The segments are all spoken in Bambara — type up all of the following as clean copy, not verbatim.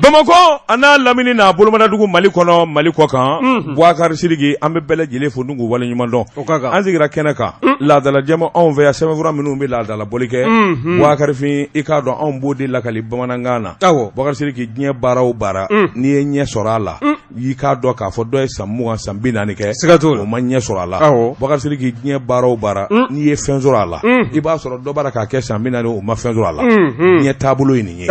Bamakɔ a n'a lamini n'a bolomadadugu Mali kɔnɔ Mali kɔ kan Bubakari Sidiki an bɛ bɛɛ lajɛlen fo ni k'u waleɲuman dɔn an sigira kɛnɛ kan laadala jɛma anw fɛ yan sɛbɛnfura minnu bɛ laadala bɔli kɛ Bubakari fin i k'a dɔn anw b'o de lakali bamanankan na Bubakari Sidiki diɲɛ baara o baara n'i ye ɲɛ sɔrɔ a la i k'a dɔn k'a fɔ dɔ ye san 20 san 40 kɛ siga t'o la o ma ɲɛ sɔrɔ a la Bubakari Sidiki diɲɛ baara o baara n'i ye fɛn sɔrɔ a la i b'a sɔrɔ dɔ b'a la k'a kɛ san 40 o ma fɛn sɔrɔ a la diɲɛ taabolo ye nin ye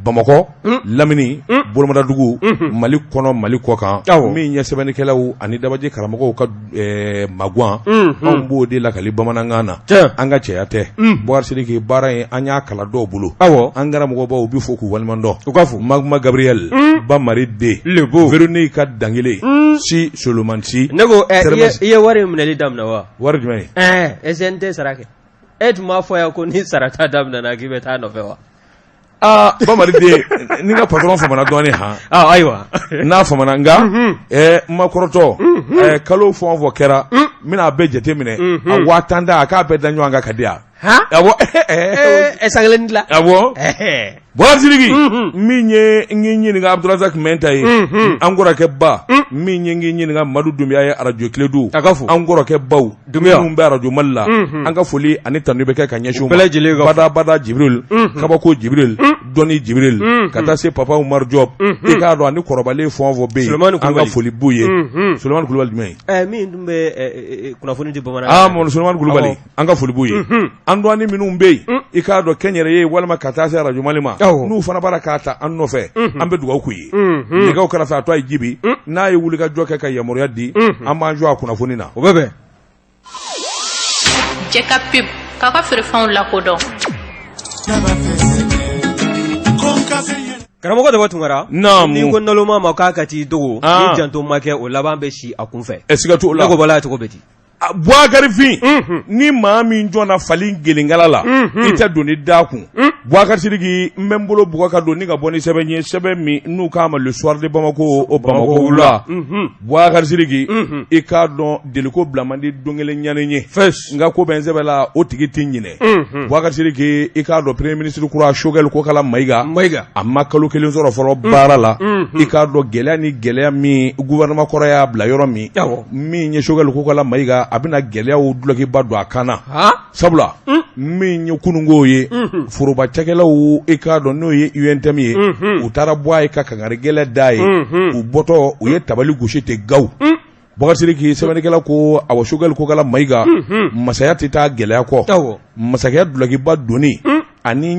Bamakɔ lamini bolomadadugu Mali kɔnɔ Mali kɔ kan min ye sɛbɛnnikɛlaw ani dabaji karamɔgɔw ka magan anw b'o de lakali bamanankan na an ka cɛya tɛ Bubakari Sidiki baara in an y'a kalan dɔw bolo an karamɔgɔbaw u bɛ fo k'u waleɲuman dɔn u ka fo Maguma Gabriel Ba Mari den Lebo Véronique ka Dangele si Solomani si ne ko i ye wari in minɛli daminɛ wa wari jumɛn ye SNT sara kɛ e tun b'a fɔ yan ko ni sarata daminɛna k'i bɛ taa nɔfɛ wa Aa Ba Mari den ni n ka patron famana dɔɔnin han ayiwa n'a famana nka n ma kɔrɔtɔ kalo fɛn o fɛn kɛra n bɛna a bɛɛ jate minɛ a 10 000 ta a k'a bɛɛ da ɲɔgɔn kan ka di yan awɔ san kelen dilan awɔ Bubakari Sidiki min ye n k'i ɲininka Abdourazak Mɛnta ye an kɔrɔkɛ ba min ye n k'i ɲininka Madu Dunbiya ye arajo Kiledu a ka fo an kɔrɔkɛ baw Dunbiya minnu bɛ arajo Mali la an ka foli ani tanu bɛ kɛ ka ɲɛsin u ma bɛɛ lajɛlen ka bada bada Jibril kabako Jibril dɔnni Jibril ka taa se papa Umar Jɔp i k'a dɔn ani kɔrɔbalen fɛn o fɛn bɛ yen an ka foli b'u ye Solomani Kulubali jumɛn ye min tun bɛ kunnafoni di bamanan ah Solomani Kulubali an ka foli b'u ye an dɔgɔnin minnu bɛ yen i k'a dɔn kɛnyɛrɛye walima ka taa se arajo Mali ma n'u fana b'a la k'a ta an nɔfɛ an bɛ dugawu k'u ye nɛgɛw kɛrɛfɛ a to a ye jibi n'a ye wulikajɔ kɛ ka yamaruya di an b'an jɔ a kunnafoni na o bɛ bɛn Jɛ ka pub k'aw ka feerefɛnw lakodɔn. Karamɔgɔ Daba Tunkara naamu n'i ko naloma ma k'a ka t'i dogo Ah. ni janto ma kɛ o laban bɛ si a kunfɛ ɛ siga t'o la ne ko bɔla cogo bɛ di Bubakari fin ni maa min jɔnna fali gelenkala la i tɛ don ni da kun Bubakari Sidiki n bɛ n bolo bugɔ ka don ni ka bɔ ni sɛbɛn ye sɛbɛn min n'u k'a ma Le Soir de Bamako o Bamakɔ wula Bubakari Sidiki i k'a dɔn deliko bila man di don kelen ɲani ye nka ko bɛ n sɛbɛ la o tigi tɛ ɲinɛ Bubakari Sidiki i k'a dɔn premier ministre kura Choguel Kokala Mayiga a ma kalo kelen sɔrɔ fɔlɔ baara la i k'a dɔn gɛlɛya ni gɛlɛya min gouvernement kɔrɔ y'a bila yɔrɔ min min ye Choguel Kokala Mayiga a bɛna gɛlɛyaw dulɔkiba don a kan na sabula min ye kununko ye foroba cakɛlaw i k'a dɔn n'o ye UNTM ye u taara bɔ a ye ka kangari gɛlɛn d'a ye u bɔtɔ u ye tabali gosi ten gaw Bubakari Sidiki sɛbɛnnikɛla ko awɔ Choguel Kokala Mayiga masaya tɛ taa gɛlɛya kɔ masakɛya dulɔkiba donni ani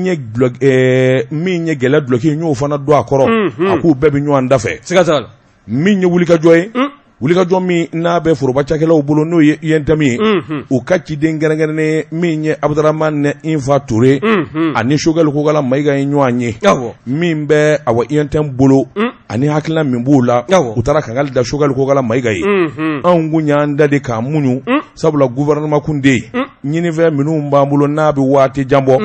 min ye gɛlɛya dulɔki n y'o fana don a kɔrɔ a k'u bɛɛ bɛ ɲɔgɔn da fɛ min ye wulikajɔ ye wulikajɔ min n'a bɛ foroba cakɛlaw bolo n'o ye UNTM ye u ka ciden kɛrɛnkɛrɛnnen min ye Abdramane Infa Touré ani Choguel Kokala Mayiga ye ɲɔgɔn ye min bɛ awa UNTM bolo ani hakilina min b'u la u taara kangari da Choguel Kokala Mayiga ye anw kun y'an da de k'an muɲu sabula gouvernement kun de ye ɲinifɛn minnu b'an bolo n'a bɛ waati jan bɔ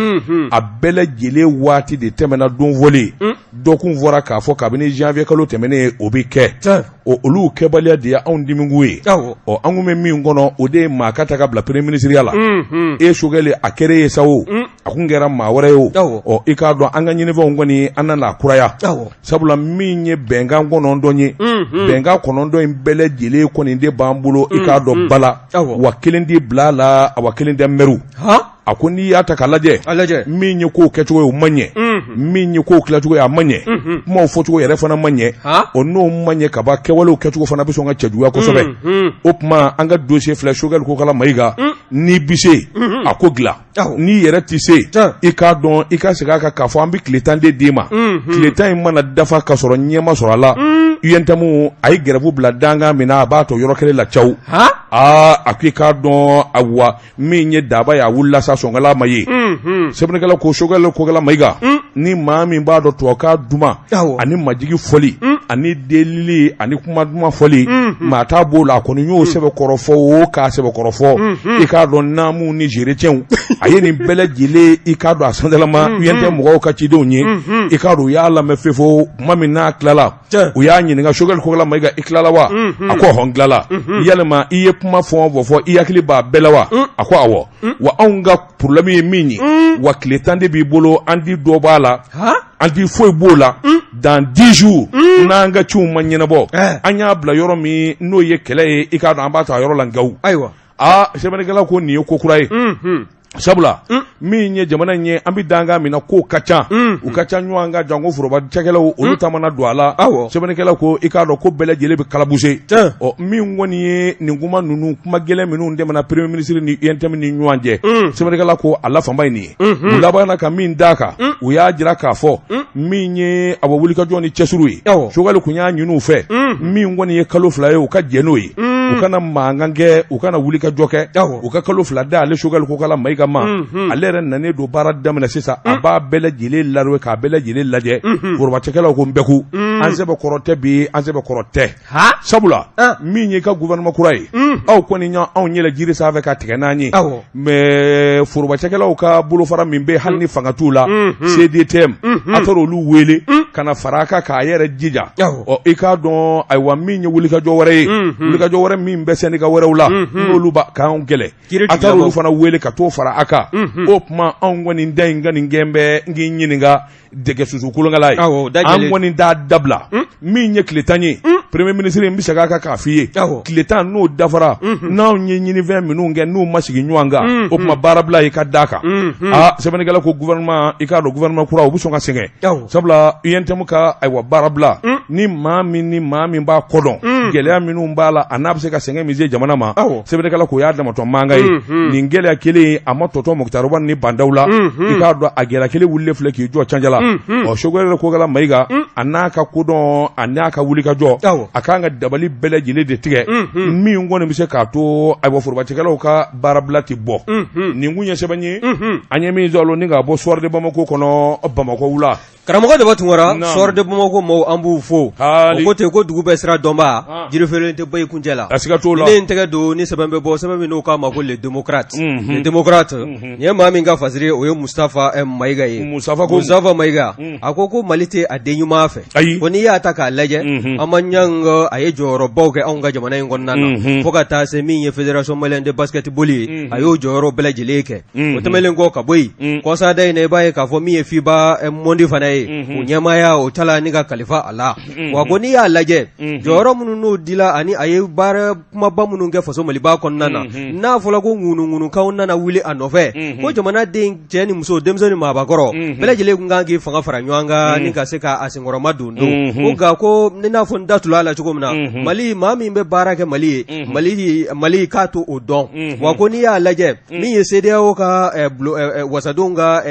a bɛɛ lajɛlen waati de tɛmɛna don fɔlen dɔ kun fɔra k'a fɔ kabini janvier kalo tɛmɛnen o bɛ kɛ olu kɛbaliya de ye anw dimikun ye ɔ an kun bɛ min kɔnɔ o de ye maa ka ta ka bila premier ministre ya la e Choguel a kɛra e ye sa o a kun kɛra maa wɛrɛ ye o ɔ i k'a dɔn an ka ɲinifɛnw kɔni an nana kuraya sabula min ye bɛnkan 9 ye bɛnkan 9 in bɛɛ lajɛlen kɔni de b'an bolo i k'a dɔn bala wa kelen tɛ bila a la awa kelen tɛ mɛru a ko n'i y'a ta k'a lajɛ min ye kow kɛcogo ye o ma ɲɛ min ye kow tilacogo ye a ma ɲɛ kumaw fɔcogo yɛrɛ fana ma ɲɛ o n'o ma ɲɛ kaban kɛwalew kɛcogo fana bɛ sɔn ka cɛjuguya kosɛbɛ o tuma an ka dossier filɛ Choguel Kokala Mayiga n'i bɛ se a ko dilan n'i yɛrɛ tɛ se i k'a dɔn i ka segin a kan k'a fɔ an bɛ tile 10 de d'i ma tile 10 in mana dafa ka sɔrɔ ɲɛ ma sɔrɔ a la UNTM a ye grève bila dankan min na a b'a to yɔrɔ kelen la cawu aa a ko i k'a dɔn awa min ye daba ye a wulila sa sonkala ma ye sɛbɛnnikɛla ko Choguel Kokala Mayiga ni maa min b'a dɔn tubabukan duman ani majigi fɔli ani delili ani kuma duman fɔli maa t'a b'o la a kɔni y'o sɛbɛkɔrɔ fɔ o k'a sɛbɛkɔrɔ fɔ i k'a k'a dɔn naamu ni zerecɛnw a ye nin bɛɛ lajɛlen i k'a dɔn a sandalama UNTM mɔgɔw ka cidenw ye i k'a dɔn u y'a lamɛn fefo tuma min n'a tilala u y'a ɲininka Choguel Kokalla Maïga i tilala wa a ko hɔn tilala yalima i ye kuma fɛn o fɛn fɔ i hakili b'a bɛɛ la wa a ko awɔ wa anw ka problème ye min ye wa tile 10 de b'i bolo an ti dɔ b'a la an ti foyi b'o la dans 10 jours n'an ka ciw ma ɲɛnabɔ an y'a bila yɔrɔ min n'o ye kɛlɛ ye i k'a dɔn an b'a ta yɔrɔ la Gawo ayiwa aa sɛbɛnnikɛla ko nin ye ko kura ye sabula min ye jamana in ye an bɛ dankan min na kow ka ca u ka ca ɲɔgɔn kan janko foroba cakɛlaw olu ta mana don a la sɛbɛnnikɛla ko i k'a dɔn ko bɛɛ lajɛlen bɛ kalabuse ɔ min kɔni ye nin kuma ninnu kuma gɛlɛn minnu tɛmɛna premier ministre ni UNTM ni ɲɔgɔn cɛ sɛbɛnnikɛla ko a la fanba ye nin ye u labanna ka min d'a kan u y'a jira k'a fɔ min ye a wulikajɔ ni cɛsiri ye Choguel kun y'a ɲini u fɛ min kɔni ye kalo 2 ye u ka jɛn n'o ye u kana mankan kɛ u kana wulikajɔ kɛ u ka kalo 2 d'ale Choguel Kokalla Maïga ma ale yɛrɛ nanen don baara daminɛ sisan a b'a bɛɛ lajɛlen laruwe k'a bɛɛ lajɛlen lajɛ foroba cakɛlaw ko n bɛɛ ko an sɛbɛ kɔrɔ tɛ bi an sɛbɛ kɔrɔ tɛ sabula min y'i ka gouvernement kura ye aw kɔni y'anw yɛlɛ jiri sanfɛ ka tigɛ n'an ye mais foroba cakɛlaw ka bolofara min bɛ hali ni fanga t'u la CDTM a taara olu wele ka na fara a kan k'a yɛrɛ jija ɔ i k'a dɔn ayiwa min ye wulikajɔ wɛrɛ ye wulikajɔ wɛrɛ min bɛ syndicat wɛrɛw la n'olu b'a k'anw kɛlɛ a taara olu fana wele ka t'o fara a kan o tuma anw kɔni da in ka nin gɛn bɛ n k'i ɲininka dɛgɛ susu kolonkala ye an kɔni t'a dabila min ye tile 10 ye premier ministre n bɛ segin a kan k'a f'i ye tile 10 n'o dafara n'anw ye ɲinifɛn minnu kɛ n'u ma sigi ɲɔgɔn kan o tuma baarabila i ka d'a kan aa sɛbɛnnikɛla ko gouvernement i k'a dɔn gouvernement kura u bɛ sɔn ka sɛgɛn sabula UNTM ka ayiwa baarabila ni maa min ni maa min b'a kɔ dɔn gɛlɛya minnu b'a la a n'a bɛ se ka sɛgɛn min se jamana ma sɛbɛnnikɛla k'o y'a damatɔ mankan ye nin gɛlɛya kelen a ma tɔtɔ Moctar Ouane ni Bah N'Daw la i k'a dɔn a gɛlɛya kelen wulilen filɛ k'i jɔ canjala ɔ Choguel Kokalla Maïga a n'a ka kodɔn a n'a ka wulikajɔ a kan ka dabali bɛɛ lajɛlen de tigɛ min kɔni bɛ se k'a to ayiwa forobacakɛlaw ka baarabila tɛ bɔ nin kun ye sɛbɛn ye an ye min sɔrɔ ni k'a bɔ Soir de Bamako kɔnɔ Bamakɔ wula Karamɔgɔ Daba Tunkara Soir de Bamako maaw an b'u fo o ko ten ko dugu bɛɛ sira dɔnba jirifeere tɛ bɔ i kuncɛ la a siga t'o la ne n tɛgɛ don ni sɛbɛn bɛ bɔ sɛbɛn min n'o k'a ma ko Le Démocrate Le Démocrate nin ye maa min ka fasiri o ye Mustafa Mayiga ye Mustafa Mayiga a ko ko Mali tɛ a den ɲuman fɛ ayi ko n'i y'a ta k'a lajɛ Hamane Niang a ye jɔyɔrɔbaw kɛ anw ka jamana in kɔnɔna na fo ka taa se min ye Fédération malienne de basketball ye a y'o jɔyɔrɔ bɛɛ lajɛlen kɛ o tɛmɛnen kɔ ka bɔ yen kɔsada in na i b'a ye k'a fɔ min ye FIBA monde fana ye o ɲɛmaaya o tala ni ka kalifa a la wa ko n'i y'a lajɛ jɔyɔrɔ minnu n'o dila ani a ye baara kumaba minnu kɛ faso Maliba kɔnɔna na n'a fɔra ko ŋunuŋunukanw nana wuli a nɔfɛ ko jamanaden cɛ ni muso denmisɛn ni maabakɔrɔ bɛɛ lajɛlen tun kan k'i fanga fara ɲɔgɔn kan ni ka se k'a senkɔrɔma don don ko nka ko i n'a fɔ n da tula a la cogo min na Mali maa min bɛ baara kɛ Mali ye Mali Mali k'a to o dɔn wa ko n'i y'a lajɛ min ye CEDEAO ka wasadenw ka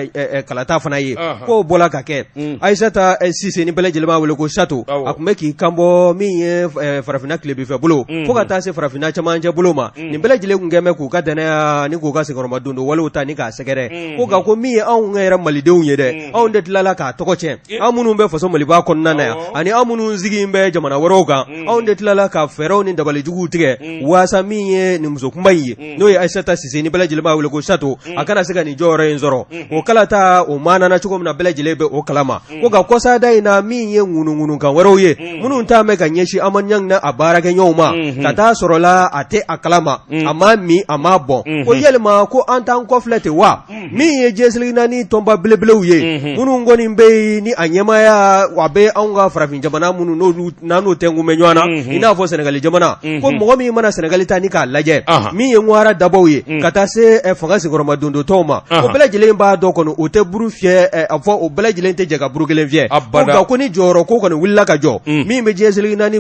kalata fana ye k'o bɔla ka kɛ Ayisata Sise ni bɛɛ lajɛlen b'a wele ko Sato a tun bɛ k'i kanbɔ min ye farafinna tilebinfɛ bolo fo ka taa se farafinna cɛmancɛ bolo ma nin bɛɛ lajɛlen tun kɛlen bɛ k'u ka dannaya ni k'u ka senkɔrɔmadondon walew ta ni k'a sɛgɛrɛ ko nka ko min ye anw yɛrɛ malidenw ye dɛ anw de tilala k'a tɔgɔ tiɲɛ an minnu bɛ faso Maliba kɔnɔna na yan ani an minnu sigi bɛ jamana wɛrɛw kan anw de tilala ka fɛɛrɛw ni dabalijuguw tigɛ waasa min ye nin muso kunba in ye n'o ye Ayisata Sise ni bɛɛ lajɛlen b'a wele ko Sato a kana se ka nin jɔyɔrɔ in sɔrɔ o kalata o maanana cogo min na bɛɛ lajɛlen bɛ o kalama ko nka kɔsada in na min ye ŋunuŋunukan wɛrɛw ye minnu ta bɛ ka ɲɛsin Hamane Niang n'a baarakɛɲɔgɔnw ma ka taa sɔrɔ la a tɛ a kalama a ma min a ma bɔn ko yalima ko an t'an kɔfilɛ ten wa min ye diɲɛ seleke naani tɔnba belebelew ye minnu kɔni bɛ yen ni a ɲɛmaaya a bɛ anw ka farafin jamana minnu n'olu n'an n'o tɛnkun bɛ ɲɔgɔn na i n'a fɔ Sɛnɛgali jamana ko mɔgɔ min mana Sɛnɛgali ta ni k'a lajɛ min ye ŋwara dabaw ye ka taa se fanga senkɔrɔmadondotɔw ma o bɛɛ lajɛlen b'a dɔn kɔni o tɛ buru fiyɛ a fɔ o bɛɛ lajɛlen tɛ jɛ ka buru kelen fiyɛ nka ko ni jɔyɔrɔ ko kɔni wulila ka jɔ min bɛ diɲɛ seleke naani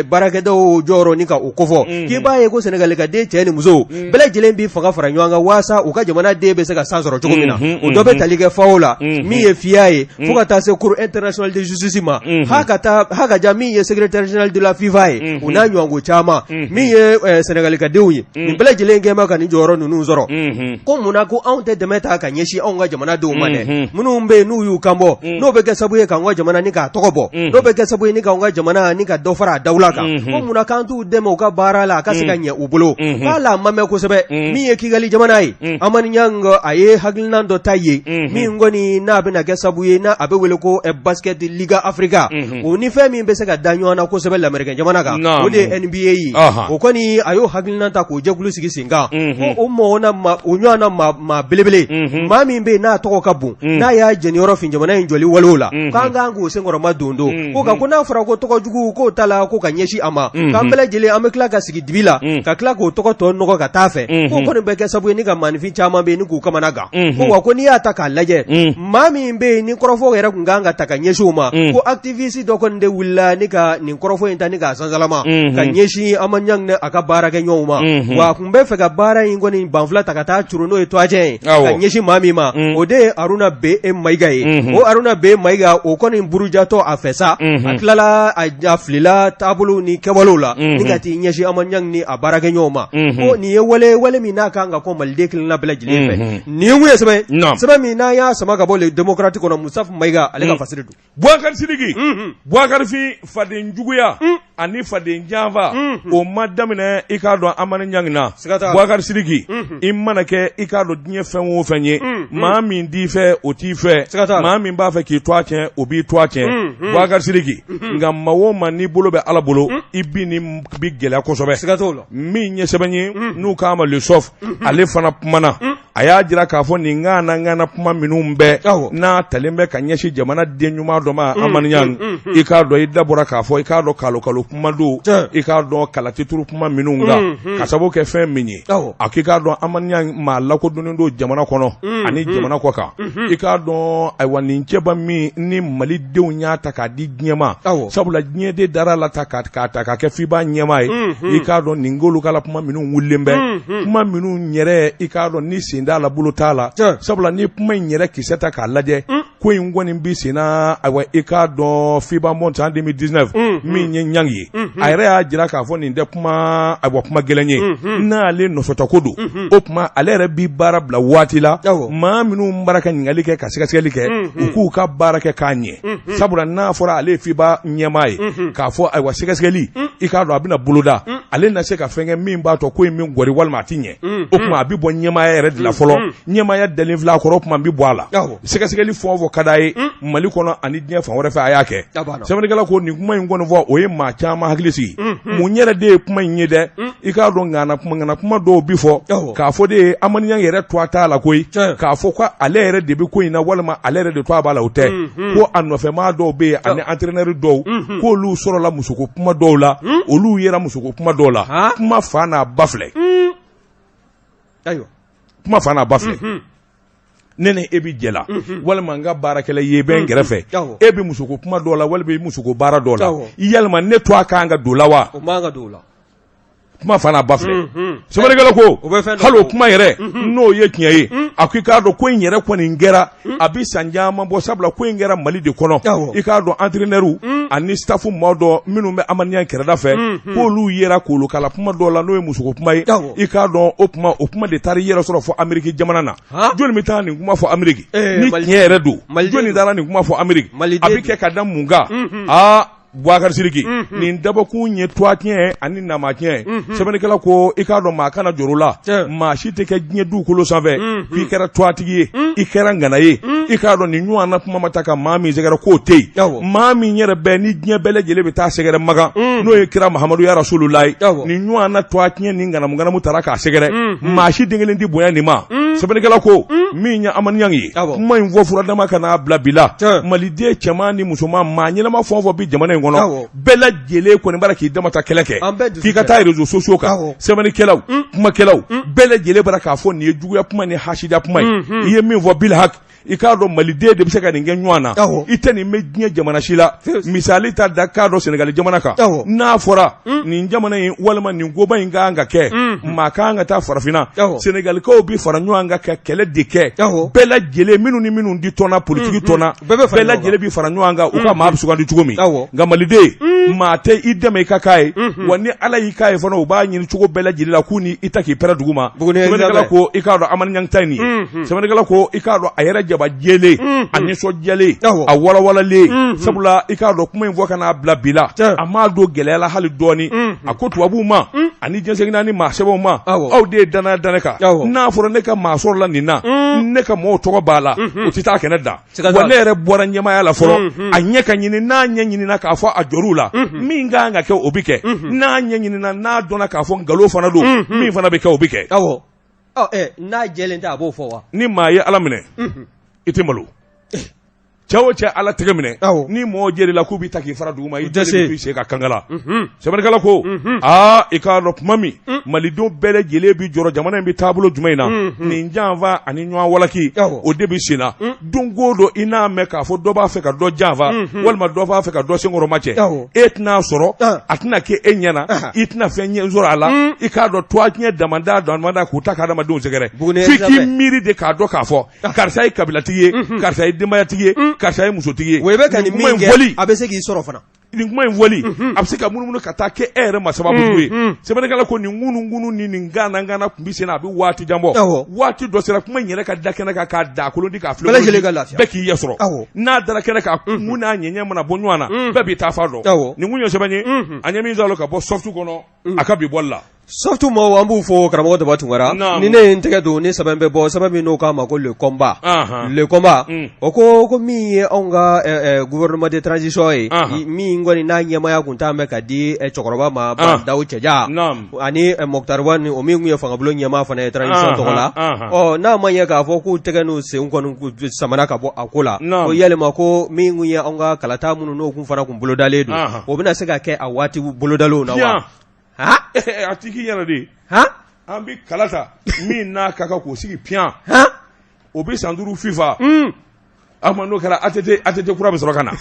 baarakɛdaw jɔyɔrɔ ni ka o kofɔ k'i b'a ye ko Sɛnɛgali ka den cɛ ni muso bɛɛ lajɛlen b'i fanga fara ɲɔgɔn kan waasa u ka jamana den bɛ se ka san sɔrɔ cogo min na o dɔ bɛ tali kɛ FAO la min ye FIA ye fo ka taa se Cour internationale de justice ma ha ka taa ha ka ja min ye secrétaire général de la FIFA ye u n'a ɲɔgɔnko caman min ye Sɛnɛgali ka denw ye nin bɛɛ lajɛlen kɛ bɛ ka nin jɔyɔrɔ ninnu sɔrɔ ko munna ko anw tɛ dɛmɛ ta ka ɲɛsin anw ka jamana denw ma dɛ minnu bɛ yen n'u y'u kanbɔ N'o bɛ kɛ sababu ye k'an ka jamana ni k'a tɔgɔ bɔ, n'o bɛ kɛ sababu ye ni k'an ka jamana ni ka dɔ fara a dawula kan, ko munna k'an t'u dɛmɛ u ka baara la a ka se ka ɲɛ u bolo? K'a a ma mɛn kosɛbɛ, min ye Kigali jamana ye, Hamani Ɲang a ye hakilina dɔ ta yen min kɔni n'a bɛna kɛ sababu ye n'a a bɛ wele ko Basket Liga Africa. O ni fɛn min bɛ se ka da ɲɔgɔn na kosɛbɛ lamerikɛn jamana kan, o de ye NBA ye. O kɔni a y'o hakilina ta k'o jɛkulu sigi sen kan, ko o mɔgɔ na ma o ɲɔgɔn na maa belebele, maa min bɛ yen n'a tɔgɔ ka bon, n'a y'a jɛniyɔrɔ fin jamana in jɔli walew la, k'an kan k'o senkɔrɔma don don ko ko n'a fɔra ko tɔgɔ jugu k'o ta la ko ka ɲɛsin a ma, k'an bɛɛ lajɛlen an bɛ tila ka sigi dibi la ka tila k'o tɔgɔ tɔ nɔgɔ ka taa fɛ, k'o kɔni bɛ kɛ sababu ye ni ka maaninfin caman bɛ yen ni k'u kamana gan. Ko wa ko n'i y'a ta k'a lajɛ, maa min bɛ yen ni kɔrɔfɔ yɛrɛ tun kan ka ta ka ɲɛsin o ma, ko activiste dɔ kɔni de wulila ni ka nin kɔrɔfɔ in ta ni k'a sansalama ka ɲɛsin Hamani Ɲang ni a ka baarakɛɲɔgɔnw ma. Wa a tun bɛ fɛ ka baara in kɔni banfula ta ka taa curu, n'o ye tɔgɔcɛ ye, ka ɲɛsin maa min ma, o de ye Haruna B Mayiga ye. O Haruna B Mayiga, o kɔni burujatɔ a fɛ sa, a tilala a filila taabolo ni kɛwalew la ni ka t'i ɲɛsin Hamani Ɲang ni a baarakɛɲɔgɔnw ma. Ko nin ye wale min n'a kan ka kɔn maliden kelenna bɛɛ lajɛlen fɛ. Nin kun ye sɛbɛn sɛbɛn min n'an y'a sama ka bɔ Le Démocrate kɔnɔ, Mustafa Mayiga ale ka fasiri don. Bubakari Sidiki, Bubakari Fin, faden juguya ani faden janfa, o ma daminɛ i k'a dɔn Hamani Ɲang na. Bubakari Sidiki, i mana kɛ i k'a dɔn diɲɛ fɛn o fɛn ye, maa min t'i fɛ, o t'i fɛ. Maa min b'a fɛ k'i tɔgɔ tiɲɛ, o b'i tɔgɔ tiɲɛ, Bubakari Sidiki. Nka maa o maa n'i bolo bɛ Ala bolo, i bi ni bi gɛlɛya kosɛbɛ. Min ye sɛbɛn ye n'u k'a ma Le Soft, ale fana kumana. A y'a jira k'a fɔ nin ŋana ŋana kuma minnu bɛɛ n'a talen bɛ ka ɲɛsin jamana den ɲuman dɔ ma, Hamani Ɲang, i k'a dɔn i da bɔra k'a fɔ i k'a dɔn kalo kalo kuma don, i k'a dɔn kalatituru kuma minnu kan, ka sababu kɛ fɛn min ye. A k'i k'a dɔn Hamani Ɲang maa lakodɔnnen don jamana kɔnɔ ani jamana kɔ kan. I k'a dɔn ayiwa nin cɛba min ni malidenw y'a ta k'a di diɲɛ ma, sabula diɲɛ de dara la ta k'a ta k'a kɛ FIBA ɲɛmaa ye. I k'a dɔn nin kala kuma minnu wulilen bɛ, kuma minnu yɛrɛ i k'a dɔn ni sen t'a la, bolo t'a la, sabula ni kuma in yɛrɛ kisɛ ta k'a lajɛ, ko in kɔni bɛ sen na. Ayiwa, i k'a dɔn FIBA Monde san 2019, min ye Ɲang ye, a yɛrɛ y'a jira k'a fɔ nin tɛ kuma, ayiwa, kuma gɛlɛn ye. N'ale nɔfɛtɔ ko don, o tuma ale yɛrɛ bi baara bila waati la. Maa minnu bara ka ɲininkali kɛ ka sɛgɛsɛgɛli kɛ, u k'u ka baara kɛ k'a ɲɛ, sabula n'a fɔra ale ye FIBA ɲɛmaa ye, k'a fɔ ayiwa sɛgɛsɛgɛli, i k'a dɔn a bɛna boloda, ale na se ka fɛn kɛ min b'a to ko in min gɔri walima a tɛ ɲɛ. O tuma a bɛ bɔ ɲɛmaaya yɛrɛ de la fɔlɔ. Ɲɛmaaya dalen filɛ a kɔrɔ, o tuma n bɛ bɔ a la. Sɛgɛsɛgɛli fɛn o fɛn ka d'a ye Mali kɔnɔ ani diɲɛ fan wɛrɛ fɛ, a y'a kɛ. Sɛbɛnnikɛla ko nin kuma in kɔni fɔ, o ye maa caman hakili sigi. Mun yɛrɛ de ye kuma in ye dɛ? I k'a dɔn ŋana kuma ŋana kuma dɔw bi fɔ k'a fɔ de ye Hamani Ɲang yɛrɛ tɔgɔ t'a la koyi, k'a fɔ ko ale yɛrɛ de bɛ ko in na walima ale yɛrɛ de tɔgɔ b'a la, o tɛ. Ko a nɔfɛmaa dɔw bɛ yen ani entraîneur dɔw, k'olu sɔrɔla musoko kuma dɔw la, olu yera musoko kuma dɔw la. Kuma fa n'a ba filɛ. Ayiwa, kuma fa n'a ba filɛ. Ne ni e bɛ jɛ la, walima n ka baarakɛla ye bɛ n kɛrɛfɛ, e bɛ musoko kuma dɔw la walima i musoko baara dɔw la, yalima ne tɔgɔ kan ka don la wa? Kuma fa n'a ba filɛ. Sɛbɛnnikɛla ko hali o kuma yɛrɛ, n'o ye tiɲɛ ye, a ko i k'a dɔn ko in yɛrɛ kɔni kɛra, a bɛ san caman bɔ, sabula ko in kɛra Mali de kɔnɔ. I k'a dɔn entraîneur ani staff maa dɔ minnu bɛ Hamani Ɲang kɛrɛda fɛ, k'olu yera kolokala kuma dɔw la, n'o ye musoko kuma ye. I k'a dɔn o kuma, o kuma de taara i yɛrɛ sɔrɔ fɔ Ameriki jamana na. Jɔnni bɛ taa nin kuma fɔ Ameriki ni tiɲɛ yɛrɛ don? Jɔnni taara nin kuma fɔ Ameriki? A bɛ kɛ ka da mun kan? Aa, Bubakari Sidiki, nin dabɔkun ye tɔgɔ tiɲɛ ani nama tiɲɛ. Sɛbɛnnikɛla ko i k'a dɔn maa kana jɔrɔ la, maa si tɛ kɛ diɲɛ dugukolo sanfɛ k'i kɛra tɔgɔtigi ye, i kɛra ŋana ye. I k'a dɔn nin ɲɔgɔn na kuma ma ta ka maa min sɛgɛrɛ k'o tɛ yen. Maa min yɛrɛ bɛ ni diɲɛ bɛɛ lajɛlen bɛ taa sɛgɛrɛ Makan, n'o ye kira Mahamadu ya Rasululayi, nin ɲɔgɔn na tɔgɔ tiɲɛ ni ŋanamu taara k'a sɛgɛrɛ, maa si den kelen tɛ bonya nin ma. Sɛbɛnnikɛla ko min ye Hamani Ɲang ye, kuma in fɔ furadama ka n'a bila bi la, maliden cɛman ni musoman, maa ɲɛnama fɛn o fɛn bɛ jamana in kɔnɔ, bɛɛ lajɛlen kɔni b'a la k'i damata kɛlɛ kɛ, k'i ka taa réseaux sociaux kan, sɛbɛnnikɛlaw, kumakɛlaw, bɛɛ lajɛlen b'a la k'a fɔ nin ye juguya kuma ni hasida kuma ye. I ye min fɔ bilhaki, i k'a dɔn maliden de bɛ se ka nin kɛ ɲɔgɔn na, i tɛ nin mɛn diɲɛ jamana si la. Misali ta da k'a dɔn Senegali jamana kan, n'a fɔra nin jamana in walima nin koba in ka kan ka kɛ, maa ka kan ka taa farafinna, Senegalikaw bɛ fara ɲɔgɔn kan ka kɛlɛ de kɛ. Bɛɛ lajɛlen, minnu ni minnu di tɔn na, politiki tɔn na, bɛɛ lajɛlen bɛ fara ɲɔgɔn kan u ka maa bɛ sugandi cogo min. Nka maliden Maa tɛ i dɛmɛ i ka k'a ye, wa ni Ala y'i k'a ye fana, u b'a ɲini cogo bɛɛ lajɛlen la k'u ni i ta k'i pɛrɛn dugu ma. Sɛbɛnnikɛla ko i k'a dɔn Hamani Ɲangi ta ye nin ye. Sɛbɛnnikɛla ko i k'a dɔn a yɛrɛ jaba jɛlen, a nisɔndiyalen, a walawalalen, sabula i k'a dɔn kuma in fɔ ka n'a bila bi la, a m'a don gɛlɛya la hali dɔɔnin. A ko tubabuw ma ani diɲɛ naani maa sɛbɛnw ma, aw de ye danaya da ne kan. N'a fɔra ne ka maa sɔrɔla nin na, ne ka mɔgɔw tɔgɔ b'a la, u tɛ taa kɛnɛ da. Wa ne yɛrɛ bɔra ɲɛmaaya la fɔlɔ, a ɲɛ ka ɲini. N'a ɲɛ ɲinina k'a fɔ a jɔr'u la, min ka kan ka kɛ, o bɛ kɛ. N'a ɲɛ ɲinina, n'a dɔnna k'a fɔ nkalon fana don, min fana bɛ kɛ, o bɛ kɛ. N'a jɛlen tɛ, a b'o fɔ wa? Ni maa ye Ala minɛ, i tɛ malo. Cɛ o cɛ Ala tɛgɛ minɛ, ni mɔgɔ jɛr'i la k'u bɛ ta k'i fara dugu ma, i tɛ se ka kankala. Sɛbɛnnikɛla ko aa, i k'a dɔn tuma min malidenw bɛɛ lajɛlen bɛ jɔrɔ jamana in bɛ taabolo jumɛn in na, nin janfa ani ɲɔgɔn walaki, o de bɛ sen na. Don o don i n'a mɛn k'a fɔ dɔ b'a fɛ ka dɔ janfa, walima dɔ b'a fɛ ka dɔ senkɔrɔma cɛ. E tɛna sɔrɔ, a tɛna kɛ e ɲɛna, i tɛna fɛn ɲɛ sɔrɔ a la. I k'a dɔn toa tiɲɛ damada damada k'u ta k'adamadenw sɛgɛrɛ, f'i k'i miiri de k'a dɔn k'a fɔ karisa ye kabilatigi ye, karisa ye denbayatigi ye, karisa ye musotigi ye. Wa i bɛ ka nin min kɛ, a bɛ se k'i sɔrɔ fana. Nin kuma in fɔli, a bɛ se ka munumunu ka taa kɛ e yɛrɛ ma sababu jugu ye. Sɛbɛnnikɛla ko nin ŋunuŋunu ni nin ŋanaŋana tun bɛ sen na, a bɛ waati jan bɔ. Waati dɔ sera, kuma in yɛrɛ ka da kɛnɛ kan, k'a da kolon di, k'a filɛ, bɛɛ k'i ɲɛ sɔrɔ. N'a dara kɛnɛ kan, mun n'a ɲɛɲɛ mana bɔ ɲɔgɔn na, bɛɛ b'i ta fa dɔn. Nin kun ye sɛbɛn ye, an ye min sɔrɔ ka bɔ Soft kɔnɔ a ka bi bɔli la. Soft maaw, an b'u fo. Karamɔgɔ Daba Tunkara, ni ne ye n tɛgɛ don ni sɛbɛn bɛ bɔ, sɛbɛn min n'o k'a ma ko Le Combat. Le Combat, o ko ko min ye anw ka gouvernement de transition ye, min kɔni n'a ɲɛmaaya tun t'an bɛ ka di cɛkɔrɔba ma, Ba Ndaw Cɛja ani Moctar Ouane, o min tun ye fangabulon ɲɛmaa fana ye transition tɔgɔ la. Ɔ, n'a ma ɲɛ k'a fɔ k'u tɛgɛ n'u sen kɔni samana ka bɔ a ko la, ko yalima ko min tun ye anw ka kalata minnu n'o kun fana tun bolodalen don, o bɛna se ka kɛ a waati bolodalenw na wa? A tigi yɛrɛ de, an bɛ kala ta min n'a ka kan k'o sigi piyan, o bɛ san 5 FIFA. A ma n'o kɛra, ATT kura bɛ sɔrɔ ka na.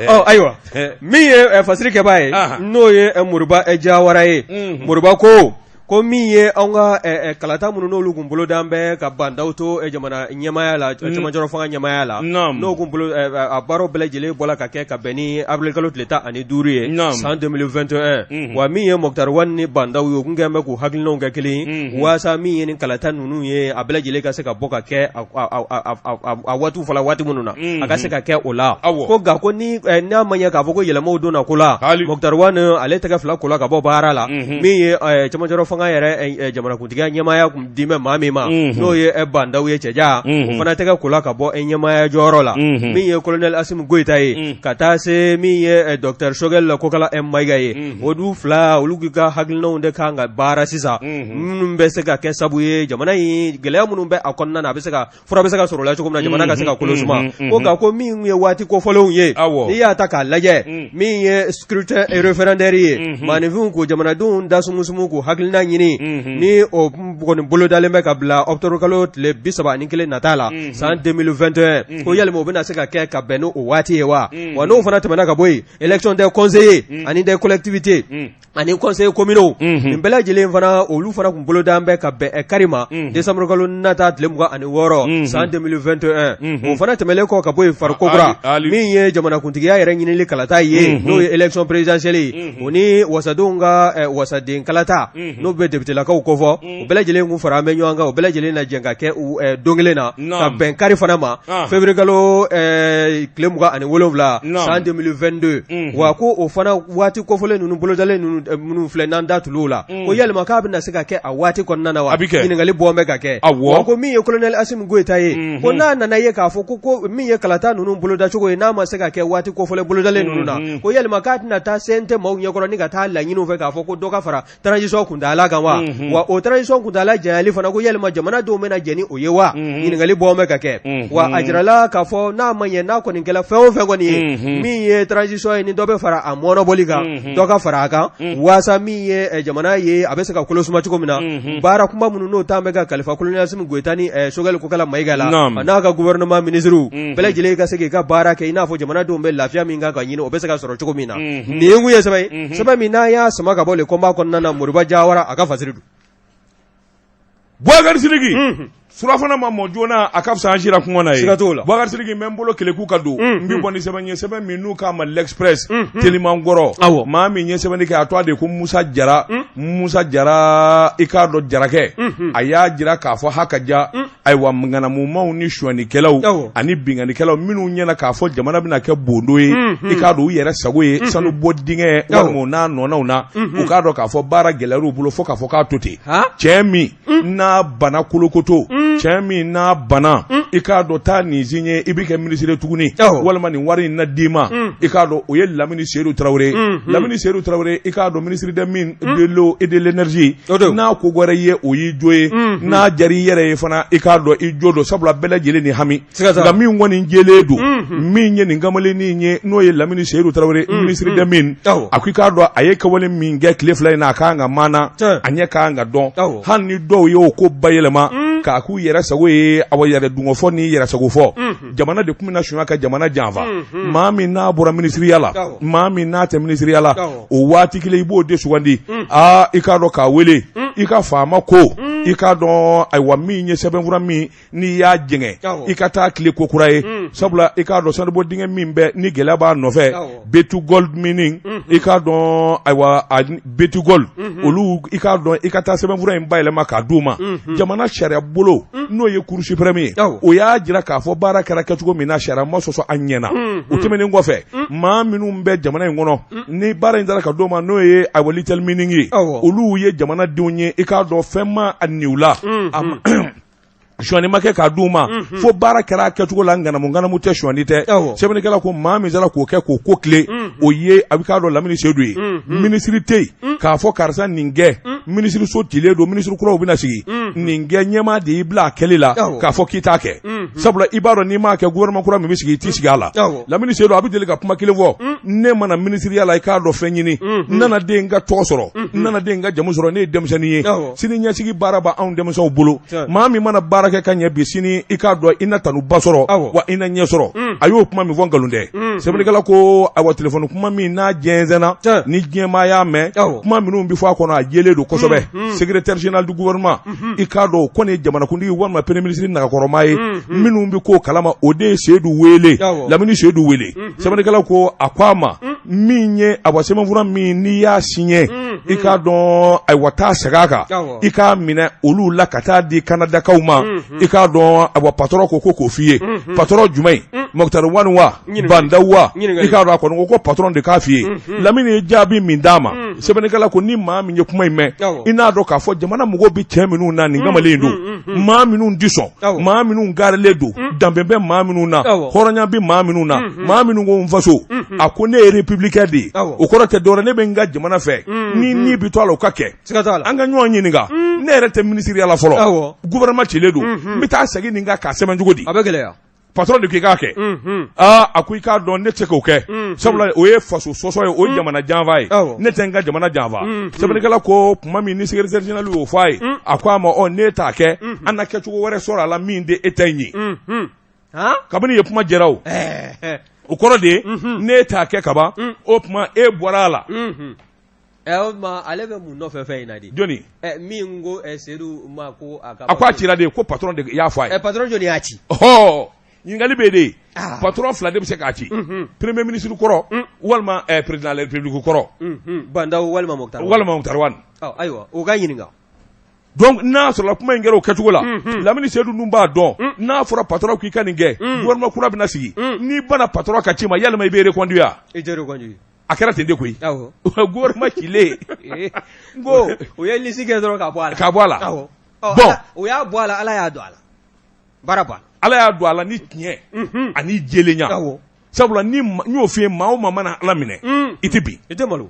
Ɔ ayiwa, min ye fasiri kɛbaa ye, n'o ye Moriba Jawara ye, Moriba ko ko min ye anw ka kalata minnu n'olu tun bolodan bɛ ka Ba Ndaw to jamana ɲɛmaaya la, cɛmancɛrɔ fanga ɲɛmaaya la, n'o tun bolo a baaraw bɛɛ lajɛlen bɔla ka kɛ ka bɛn ni avril kalo tile 15 ye san 2021. Wa min ye Moctar Ouane ni Ba Ndaw ye, u tun kɛlen bɛ k'u hakilinaw kɛ kelen ye waasa min ye ni kalata ninnu ye, a bɛɛ lajɛlen ka se ka bɔ ka kɛ a waatiw fɔla waati minnu na, a ka se ka kɛ o la. Ko nka ko ni n'a ma ɲɛ k'a fɔ ko yɛlɛmaw donna ko la, Moctar Ouane ale tɛgɛ fila kola ka bɔ baara la, min ye cɛmancɛrɔ fanga yɛrɛ jamanakuntigiya ɲɛmaaya tun di bɛ maa min ma, n'o ye Ba Ndaw ye Cɛja, o fana tɛgɛ kola ka bɔ ɲɛmaaya jɔyɔrɔ la, min ye colonel Assimi Goïta ye, ka taa se min ye docteur Choguel Kokalla Maïga ye. Olu fila, olu k'i ka hakilinaw de kan ka baara sisan, minnu bɛ se ka kɛ sabu ye jamana in gɛlɛya minnu bɛ a kɔnɔna na, a bɛ se ka fura bɛ se ka sɔrɔ la cogo min na, jamana ka se ka kolo suma. Ko nka ko min ye waati kofɔlenw ye, n'i y'a ta k'a lajɛ, min ye scrutin référendaire ye, maaninfinw ko jamanadenw da sumusumu k'u hakilina ɲini, ni o kɔni bolodalen bɛ ka bila octobre kalo tile 31 nata la san 2021, ko yalima o bɛna se ka kɛ ka bɛn n'o waati ye wa? Wa n'o fana tɛmɛna ka bɔ yen, élection des conseillers ani des collectivités ani conseillers communaux, nin bɛɛ lajɛlen fana, olu fana tun bolodan bɛ ka bɛn kari ma, décembre kalo nata tile 26 san 2021. O fana tɛmɛnen kɔ ka bɔ yen, farikokura, min ye jamanakuntigiya yɛrɛ ɲinili kalata ye, n'o ye élection présidentielle ye, o ni wasadenw ka wasaden kalata, n'o bɛ député-lakaw kofɔ, o bɛɛ lajɛlen kun fara an bɛ ɲɔgɔn kan, o bɛɛ lajɛlen na jɛ ka kɛ don kelen na ka bɛn kari fana ma, février kalo tile 27 san 2022. Wa ko o fana waati kofɔlen ninnu bolodalen ninnu minnu filɛ n'an da tul'o la, ko yalima k'a bɛna se ka kɛ a waati kɔnɔna na wa? Ɲininkali bɔ bɛ ka kɛ. Wa ko min ye colonel Assimi Goïta ye, ko n'a nana ye k'a fɔ ko min ye kalata ninnu bolodacogo ye, n'a ma se ka kɛ waati kofɔlen bolodalen ninnu na, ko yalima k'a tɛna taa CNT maaw ɲɛkɔrɔ ni ka taa laɲini fɛ k'a fɔ ko dɔ ka fara transition kuntaala kan wa? Wa o transition kuntaala janyali fana, ko yalima jamanadenw bɛna jɛn ni o ye wa? Ɲininkali bɔ bɛ ka kɛ. Wa a jirala k'a fɔ n'a ma ɲɛ, n'a kɔni kɛla fɛn o fɛn kɔni ye, min ye transition ye, ni dɔ bɛ fara a mɔnɔbɔli kan, dɔ ka fara a kan, waasa min ye jamana ye, a bɛ se ka kolo suma cogo min na. Baara kunba minnu n'o taa bɛ ka kalifa colonel Assimi Goïta ni Choguel Kokalla Maïga la, a n'a ka gouvernement ministres bɛɛ lajɛlen ka se k'i ka baara kɛ, i n'a fɔ jamanadenw bɛ lafiya min kan ka ɲini, o bɛ se ka sɔrɔ cogo min na. Nin ye kun ye sɛbɛn ye, sɛbɛn min n'an y'a sama ka bɔ Le Combat kɔnɔna na, Moriba Jawara a ka fasiri don. Bubakari Sidiki surafana ma mɔ joona a ka fisa an sira kɔngɔ na ye Siga t'o la. Bubakari Sidiki n bɛ n bolo keleku ka don n bɛ bɔ ni sɛbɛn ye sɛbɛn min n'u k'a ma l'Express teliman kɔrɔ Awɔ. maa min ye sɛbɛnni kɛ a tɔgɔ de ye ko Musa Jara Musa Jara i k'a dɔn Jarakɛ a y'a jira k'a fɔ ha ka ja ayiwa ŋanamumaw ni sonyɛnikɛlaw Awɔ. ani binkannikɛlaw minnu ɲɛna k'a fɔ jamana bɛna kɛ bondo ye i k'a dɔn u yɛrɛ sago ye sanu bɔ dingɛ walima u n'a nɔnaw na u k'a dɔn k'a fɔ baara gɛlɛyar'u bolo fo k'a fɔ k'a to ten Ha? cɛ min n'a bana kolokoto cɛ min n'a bana i k'a dɔn taa nin signé i bɛ kɛ minisiri tuguni Awɔ. walima nin wari in na d'i ma i k'a dɔn o ye Lamini Seyidu Tarawele Lamini Seyidu Tarawele i k'a dɔn ministre des mines de l'eau et de l'énergie O don. n'a ko wɛrɛ ye o y'i jo ye n'a diyara i yɛrɛ ye fana i k'a dɔn i jo don sabula bɛɛ lajɛlen ni hami Siga t'a la. nka min kɔni jɛlen don min ye nin kamalennin ye n'o ye Lamini Seyidu Tarawele ministre des mines Awɔ. a ko i k'a dɔn a ye kɛwale min kɛ tile 2 in na a kan ka maana Tiɲɛ. a ɲɛ kan ka dɔn Awɔ. hali ni dɔw ye o ko bayɛlɛma k'a k'u yɛrɛ sago ye awa yɛrɛ dungɔfɔ ni yɛrɛ sago fɔ jamana de tun bɛna sunya ka jamana janfa maa min n'a bɔra minisiriya la Awɔ. maa min n'a tɛ minisiriya la Awɔ. o waati kelen i b'o de sugandi aa i k'a dɔn k'a wele i ka faama ko i k'a dɔn ayiwa min ye sɛbɛnfura min n'i y'a jɛngɛ Awɔ. i ka taa tile ko kura ye sabula i k'a dɔn sanubɔ dingɛ min bɛ ni gɛlɛya b'a nɔfɛ Awɔ. B2Gold Mining i k'a dɔn ayiwa B2Gold olu i k'a dɔn i ka taa sɛbɛnfura in bayɛlɛma k'a d'u ma jamana sariya bolo n'o ye cour suprême ye Awɔ. o y'a jira k'a fɔ baara kɛra kɛcogo min na sariya ma sɔsɔ a ɲɛna o tɛmɛnen kɔfɛ maa minnu bɛ jamana in kɔnɔ ni baara in taara ka d'o ma n'o ye ayiwa Litiel Mining ye Awɔ. olu ye jamanadenw ye i k'a dɔn fɛn ma a niw la a ma- sonyani ma kɛ k'a d'u ma fo baara kɛra a kɛcogo la ŋanamu ŋanamu tɛ sonyani tɛ Awɔ. sɛbɛnnikɛla ko maa min sera k'o kɛ k'o ko tile o ye a bɛ k'a dɔn Lamini Seyidu ye minisiri tɛ yen k'a fɔ karisa nin kɛ minisiriso cilen don minisiri kuraw bɛna sigi nin kɛ ɲɛmaa de y'i bila a kɛli la Awɔ. k'a fɔ k'i t'a kɛ sabula i b'a dɔn n'i m'a kɛ gouvernement kura min bɛ sigi i t'i sigi a la Awɔ. Lamini Seyidu a bɛ deli ka kuma kelen fɔ ne ma na minisiriya la i k'a dɔn fɛn ɲini n nana den ka tɔgɔ sɔrɔ n nana den ka jamu sɔrɔ ne ye denmisɛnnin ye Awɔ. sini ɲɛsigi baara b'anw denmisɛnw bolo Tiɲɛ. maa min mana baara kɛ ka ɲɛ bi sini i k'a dɔn i na tanuba sɔrɔ Awɔ. wa i na ɲɛ sɔrɔ a y'o kuma min fɔ nkalon tɛ sɛbɛnnikɛla ko ayiwa telefɔni kuma min n'a jɛnsɛnna Tiɲɛ. ni diɲɛmaa y'a mɛn Awɔ. kuma minnu bɛ fɔ a kɔnɔ a jɛlen don kosɛbɛ secrétaire général du gouvernement i k'a dɔn o kɔni ye jamanakuntigi walima premier ministre nagakɔrɔma ye minnu bɛ ko kalama o de ye Seyidu wele Awɔ. Lamini Seyidu wele sɛbɛnnikɛla ko a ko a ma min ye awa sɛbɛnfura min n'i y'a signé i k'a dɔn ayiwa taa segin a kan Awɔ. i k'a minɛ olu la ka taa di Kanadakaw ma i k'a dɔn awa patron ko ko k'o f'i ye patron jumɛn Moctar Ouane wa Ɲininkali. Bah N'Daw wa Ɲininkali. i k'a dɔn a kɔni ko ko patron de k'a f'i ye Lamini ye jaabi min d'a ma sɛbɛnnikɛla ko ni maa min ye kuma in mɛn Awɔ. i n'a dɔn k'a fɔ jamana mɔgɔw bɛ cɛ minnu na nin kamalen in don maa minnu ti sɔn Awɔ. maa minnu garilen don danbe bɛ maa minnu na Awɔ. hɔrɔnya bɛ maa minnu na maa minnu ko n faso a ko ne ye républicain de ye Awɔ. o kɔrɔ tɛ dɔwɛrɛ ne bɛ n ka jamana fɛ ni ni bɛ to a la o ka kɛ Siga t'a la. an ka ɲɔgɔn ɲininka ne yɛrɛ tɛ minisiriya la fɔlɔ Awɔ. gouvernement cilen don n bɛ taa segin nin kan k'a sɛbɛn cogo di A bɛ gɛlɛya. patron de ko i k'a kɛ aa a ko i k'a dɔn ne tɛ se k'o kɛ sabula o ye faso sɔsɔ ye o ye jamana janfa ye Awɔ. ne tɛ n ka jamana janfa sɛbɛnnikɛla ko tuma min ni secrétaire général y'o fɔ a ye a ko a ma ɔ n'e t'a kɛ an na kɛcogo wɛrɛ sɔrɔ a la min tɛ e ta in ye Han? kabini ye kuma jɛra o Ɛɛ. o kɔrɔ de ye n'e t'a kɛ kaban o tuma e bɔra a la Ɛ o tuma ale bɛ mun nɔfɛ fɛn in na de? jɔni Ɛ min ko ɛ Seyidu ma ko a ka. a ko a cira de ko patron de y'a fɔ a ye Ɛ patron jɔni y'a ci? ɔhɔ ɲininkali bɛ de Ah. patron fila de bɛ se k'a ci premier ministre kɔrɔ walima président de la république kɔrɔ Bah N'Daw walima Moctar. walima Moctar Ouane Ɔ ayiwa o ka ɲininka. donc n'a sɔrɔla kuma in kɛra o kɛcogo la Lamini Seyidu dun b'a dɔn n'a fɔra patron k'i ka nin kɛ gouvernement kura bɛna sigi n'i banna patron ka ci ma yalima i bɛ reconduire wa I tɛ reconduire. a kɛra ten de koyi Awɔ. gouvernement cilen n ko O ye liste kɛ dɔrɔn ka bɔ a la. ka bɔ a la Awɔ. Ɔ, Bon. O y'a bɔ a la Ala y'a don a la. Baara banna. Ala y'a don a la ni tiɲɛ ani jɛlenya Awɔ. sabula ni n y'o f'i ye maa o maa mana Ala minɛ i tɛ bin I tɛ malo.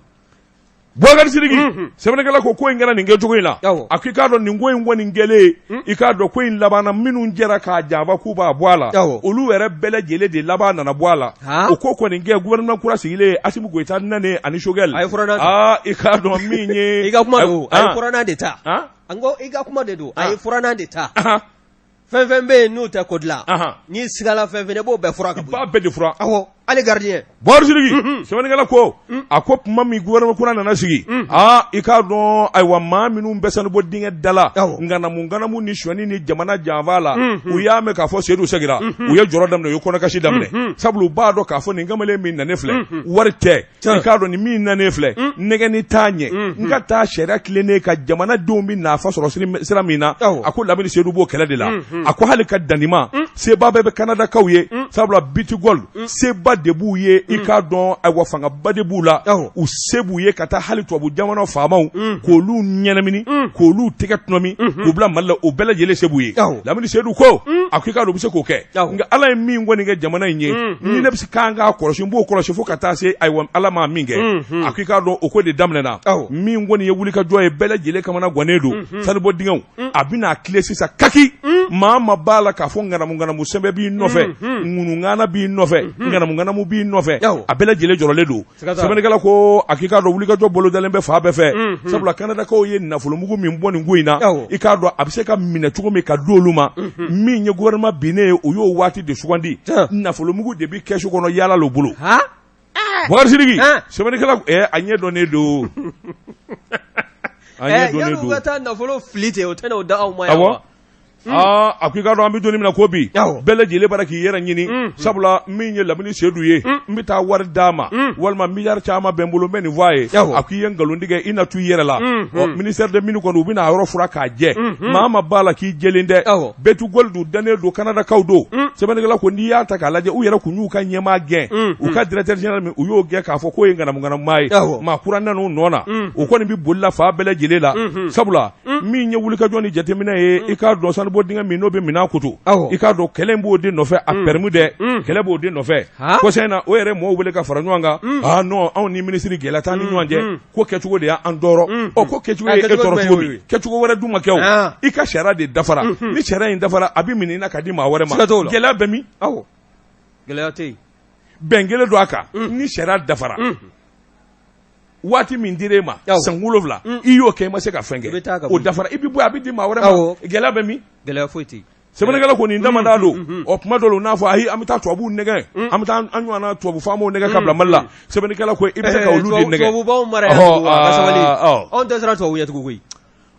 Bubakari Sidiki sɛbɛnnikɛla ko ko in kɛra nin kɛcogo in la Awɔ. a ko i k'a dɔn nin ko in kɔni kɛlen i k'a dɔn ko in labanna minnu jɛra k'a janfa k'u b'a bɔ a la Awɔ. olu yɛrɛ bɛɛ lajɛlen de laban nana bɔ a la Han? o ko kɔni kɛ gouvernement kura sigilen Asimi Goyita nanen ani Choguel A ye furannan ta. aa i k'a dɔn min ye I ka kuma don. A ye Ah. furannan de ta. Ah. An ko i ka kuma de don. A ye furannan de ta. Ahan. Fɛn fɛn bɛ yen n'u tɛ ko dilan. Ahan. N'i sigala fɛn fɛn na i b'o bɛɛ furan ka I bɔ b'a yen. bɛɛ de furan Awɔ. Ale gardien. Bubakari Sidiki sɛbɛnnikɛla ko a ko tuma min gouvernement kura nana sigi aa i k'a dɔn ayiwa maa minnu bɛ sanubɔ dingɛ da la ŋanamu ŋanamu ni sonyani ni jamana janfa la u y'a mɛn k'a fɔ Seyidu segira u ye jɔrɔ daminɛ u ye kɔnɔkasi daminɛ sabula u b'a dɔn k'a fɔ nin kamalen min nanen filɛ wari tɛ i k'a dɔn nin min nanen filɛ nɛgɛnni t'a ɲɛ n ka taa sariya tilennen ka jamanadenw bɛ nafa sɔrɔ sira min na a ko Lamini Seyidu b'o kɛlɛ de la a ko hali ka danima seba bɛɛ bɛ Kanadakaw ye sabula B2Gold seba de b'u ye i k'a dɔn ayiwa fangaba de b'u la u se b'u ye ka taa hali tubabu jamana faamaw k'olu ɲɛnamini k'olu tɛgɛ tɔnɔmi k'u bila Mali la o bɛɛ lajɛlen se b'u ye Lamini Seyidu ko a ko i k'a dɔn u bɛ se k'o kɛ nka Ala ye min kɔni kɛ jamana in ye ni ne bɛ se k'an k'a kɔlɔsi n b'o kɔlɔsi fo ka taa se ayiwa Ala ma min kɛ a ko i k'a dɔn o ko de daminɛna min kɔni ye wulikajɔ ye bɛɛ lajɛlen kamana gannen don sanubɔ dingɛw a bɛna tile sisan kaki maa ma b'a la k'a fɔ ŋanamu ŋanamu sɛbɛn b'i nɔfɛ ŋunuŋana b'i nɔfɛ ŋanamu ŋanamu b'i nɔfɛ a bɛɛ lajɛlen jɔrɔlen don sɛbɛnnikɛla ko a k'i k'a dɔn wulikajɔ bolodalen bɛ fan bɛɛ fɛ sabula kanadakaw ye nafolomugu min bɔ nin ko in na i k'a dɔn a bɛ se ka minɛ cogo min ka di olu ma min ye gouvernement binnen ye u y'o waati de sugandi nafolomugu de bɛ kɛsu kɔnɔ yaala l'u bolo Bubakari Sidiki sɛbɛnnikɛla a ɲɛ dɔnnen don a ɲɛ dɔnnen don ka taa nafolo fili ten o tɛna o da aw ma yan wa aa a ko i k'a dɔn an bɛ don min na ko bi bɛɛ lajɛlen bara k'i yɛrɛ ɲini sabula min ye Lamini Seyidu ye n bɛ taa wari d'a ma walima miliyari caman bɛ n bolo n bɛ nin fɔ a ye a ko i ye nkalon tigɛ i na tu i yɛrɛ la ɔ ministère des mines kɔni u bɛna a yɔrɔ furan k'a jɛ maa ma b'a la k'i jɛlen dɛ B2Gold dun dannen don Kanadakaw don sɛbɛnnikɛla ko n'i y'a ta k'a lajɛ u yɛrɛ kun y'u ka ɲɛmaa gɛn u ka directeur général min u y'o gɛn k'a fɔ k'o ye ŋanamuŋanamumaa ye maa kura nan'u nɔ na u kɔni bɛ boli la fan bɛɛ lajɛlen la sabula min ye wulikajɔ ni jateminɛ ye i k'a dɔn sanubɔ dingɛ min n'o bɛ Minankoto i k'a dɔn kɛlɛ b'o de nɔfɛ a permis dɛ kɛlɛ b'o de nɔfɛ kɔsa in na o yɛrɛ mɔgɔw wele ka fara ɲɔgɔn kan aa non anw ni minisiri gɛlɛya t'an ni ɲɔgɔn cɛ ko kɛcogo de y'an tɔɔrɔ ɔ ko kɛcogo ye e tɔɔrɔ cogo min kɛcogo wɛrɛ dun ma kɛ o i ka sariya de dafara ni sariya in dafara a bɛ minɛ i na ka di maa wɛrɛ ma gɛlɛya bɛ min gɛlɛya tɛ yen bɛn kelen don a kan ni sariya dafara waati min dira e ma san 7 i y'o kɛ i ma se ka fɛn kɛ o dafara i bɛ bɔ a bɛ di maa wɛrɛ ma gɛlɛya bɛ min gɛlɛya foyi tɛ yen sɛbɛnnikɛla ko nin damada don ɔ kuma dɔw la u n'a fɔ ayi an bɛ taa tubabuw nɛgɛn an bɛ taa an ɲɔgɔnna tubabu faamaw nɛgɛn ka bila Mali la sɛbɛnnikɛla ko i bɛ se ka olu de nɛgɛn tubabu b'anw mara yan tugun a ka sabali anw tɛ siran tubabu ɲɛ tugun koyi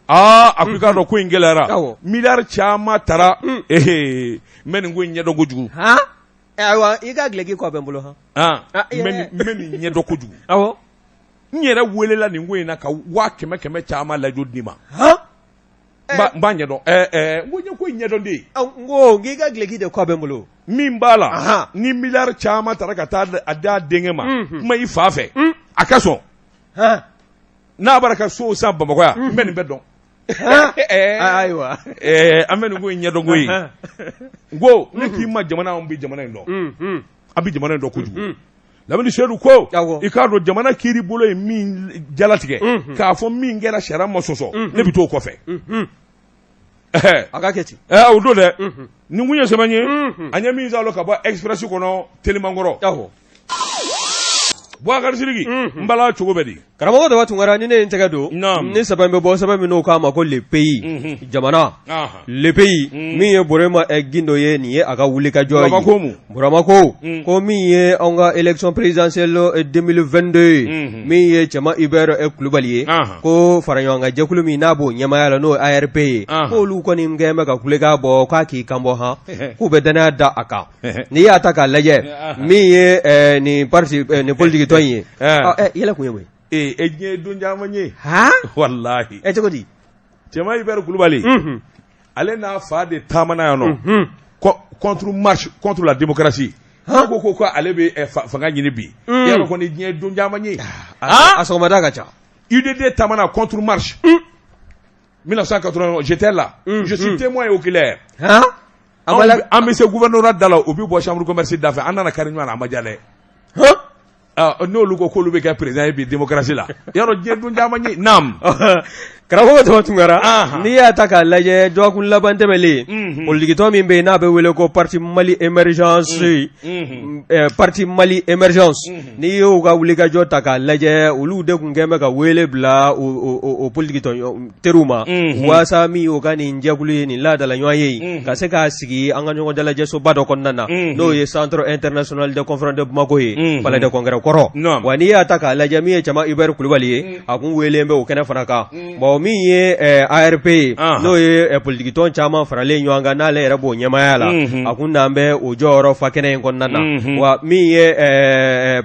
aa a ko i k'a dɔn ko in gɛlɛyara miliyari caman tara ehe n bɛ nin ko in ɲɛdɔn kojugu ayiwa i ka gileki kɔ bɛ n bolo han n bɛ nin ɲɛdɔn kojugu awɔ n yɛrɛ welela nin ko in na ka 100 000 caman layidu di n ma n b'a ɲɛdɔn n ko n ye ko in ɲɛdɔn de ye n ko k'i ka gileki de kɔ bɛ n bolo min b'a la ni miliyari caman tara ka taa a d'a denkɛ ma kuma i fa fɛ a ka sɔn n'a bɔra ka so san Bamakɔ yan n bɛ nin bɛɛ dɔn ayiwa an bɛ nin ko in ɲɛdɔn ko ye n ko ne k'i ma jamana anw bɛ jamana in dɔn an bɛ jamana in dɔn kojugu Lamini Seyidu ko i k'a dɔn jamana kiiri bolo ye min jalatigɛ k'a fɔ min kɛra sariya ma sɔsɔ ne bɛ t'o kɔfɛ a ka kɛ ten o don dɛ nin kun ye sɛbɛn ye an ye min sɔrɔ ka bɔ Express kɔnɔ Telimankɔrɔ Bubakari Sidiki n bala cogo bɛ di karamɔgɔ Daba Tunkara ni ne ye n tɛgɛ don ni sɛbɛn bɛ bɔ sɛbɛn min n'o k'a ma ko Le Pays jamana Le Pays min ye Burama Gindo ye nin ye a ka wulikajɔ ye Burama ko ko min ye anw ka élection présidentielle 2022 ye min ye Cɛma Hubert Kulubali ye ko faraɲɔgɔnkan jɛkulu min n'a b'o ɲɛmaaya la n'o ye ARP ye k'olu kɔni kɛlen bɛ ka kulekan bɔ k'a k'i kan bɔ han k'u bɛ dannaya da a kan n'i y'a ta k'a lajɛ min ye nin parti nin politikitɔn in ye yɛlɛ kun ye mun ye e diɲɛ ye don caman ye walahi ɛ cogo di Cɛma Hubert Kulubali ale n'a fa de taamana yan nɔ contre marche contre la démocratie ko ale bɛ fanga ɲini bi i y'a dɔn kɔni diɲɛ ye don caman ye a sɔgɔmada ka ca UDD taamana contre marche 1991 j'étais là je suis témoin oculaire an bɛ se gouvernorat da la u bɛ bɔ chambre commerce da fɛ an nana kari ɲɔgɔn na a ma diya dɛ n'olu ko k'olu bɛ kɛ président ye bi démocratie la yɔrɔ diɲɛ don caman ye naam. Karamɔgɔ Toma Tunkara, n'i y'a ta k'a lajɛ dɔgɔkun laban tɛmɛlen, politikitɔn min bɛ yen n'a bɛ wele ko parti Mali émergence, parti Mali émergence, n'i y'u ka wulikajɔ ta k'a lajɛ, olu de tun kɛlen bɛ ka wele bila o politikitɔn teriw ma, waasa min y'u ka nin jɛkulu ye, nin laadala ɲɔgɔn ye, ka se k'a sigi an ka ɲɔgɔn dalajɛsoba dɔ kɔnɔna na, n'o ye Centre international de conférence de Bamako ye, palais de congrès kɔrɔ. Wa n'i y'a ta k'a lajɛ, min ye Cɛma Hubert Kulubali ye, a kun weelen bɛ o kɛnɛ fana kan. Bon, min ye ARP ye, n'o ye politikitɔn caman faralen ɲɔgɔn kan, n'ale yɛrɛ b'o ɲɛmaaya la, a kun n'an bɛ o jɔyɔrɔ fa kɛnɛ in kɔnɔna na. Wa min ye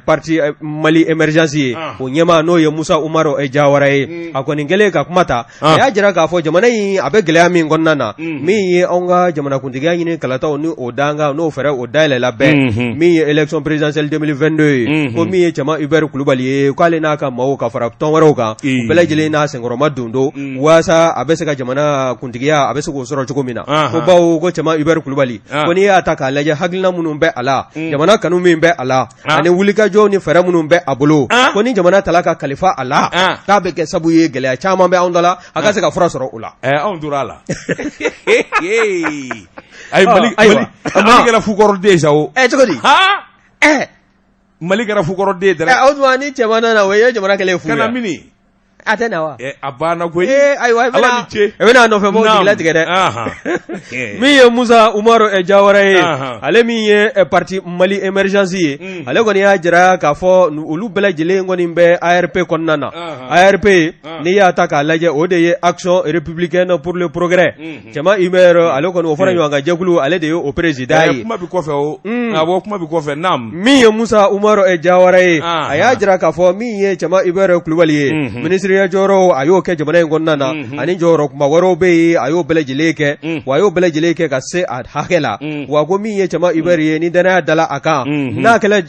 parti Mali émergence ye, o ɲɛmaa, n'o ye Musa Umaru Jawara ye, a kɔni kɛlen ka kuma ta, a y'a jira k'a fɔ jamana in a bɛ gɛlɛya min kɔnɔna na, min ye anw ka jamanakuntigiya ɲini kalataw ni o dankan n'o fɛɛrɛ o dayɛlɛla bɛɛ, min ye élection présidentielle 2022 ye, ko min ye Cɛma Hubert Kulubali ye, k'ale n'a ka maaw ka fara tɔn wɛrɛw kan, u bɛɛ lajɛlen n'a senkɔrɔma don don waasa a bɛ se ka jamana kuntigiya, a bɛ se k'o sɔrɔ cogo min na. Ko bawo ko Cɛma Hubert Kulubali, ko n'i y'a ta k'a lajɛ, hakilina minnu bɛ a la, jamana kanu min bɛ a la, ani wulikajɔ ni fɛɛrɛ minnu bɛ a bolo, ko ni jamana tala ka kalifa a la, k'a bɛ kɛ sabu ye gɛlɛya caman bɛ anw da la, a ka se ka fura sɔrɔ o la. Anw tora a la. Ayi, Mali ayiwa, Mali kɛra fukɔrɔden sa o. Cogo di? Mali kɛra fukɔrɔden dɛrɛ. O tuma ni cɛman nana, o ye jamana kɛlen fu ye. Ka na mini? A tɛ na wa? A banna koyi. Ee ayiwa, Ala ni ce. I bɛna a nɔfɛ mɔgɔw jigilatigɛ dɛ. Min ye Musa Umaru Jawara ye, ale min ye parti Mali émergence ye, ale kɔni y'a jira k'a fɔ olu bɛɛ lajɛlen kɔni bɛ ARP kɔnɔna na. ARP, n'i y'a ta k'a lajɛ, o de ye Action républicaine pour le progrès. Cɛma Hubert, ale kɔni o fara ɲɔgɔn kan jɛkulu, ale de ye o président ye. Kuma bɛ kɔfɛ o, awɔ, kuma bɛ kɔfɛ, naam. Min ye Musa Umaru Jawara ye, a y'a jira k'a fɔ min ye Cɛma Hubert Kulubali ye, minisiriya jɔyɔrɔ a y'o kɛ jamana in kɔnɔna na, ani jɔyɔrɔ kunba wɛrɛw bɛ yen, a y'o bɛɛ lajɛlen kɛ, wa a y'o bɛɛ lajɛlen kɛ ka se a hakɛ la. Wa ko min ye Cɛma Hubert ye, ni dannaya dala a kan, n'a kɛra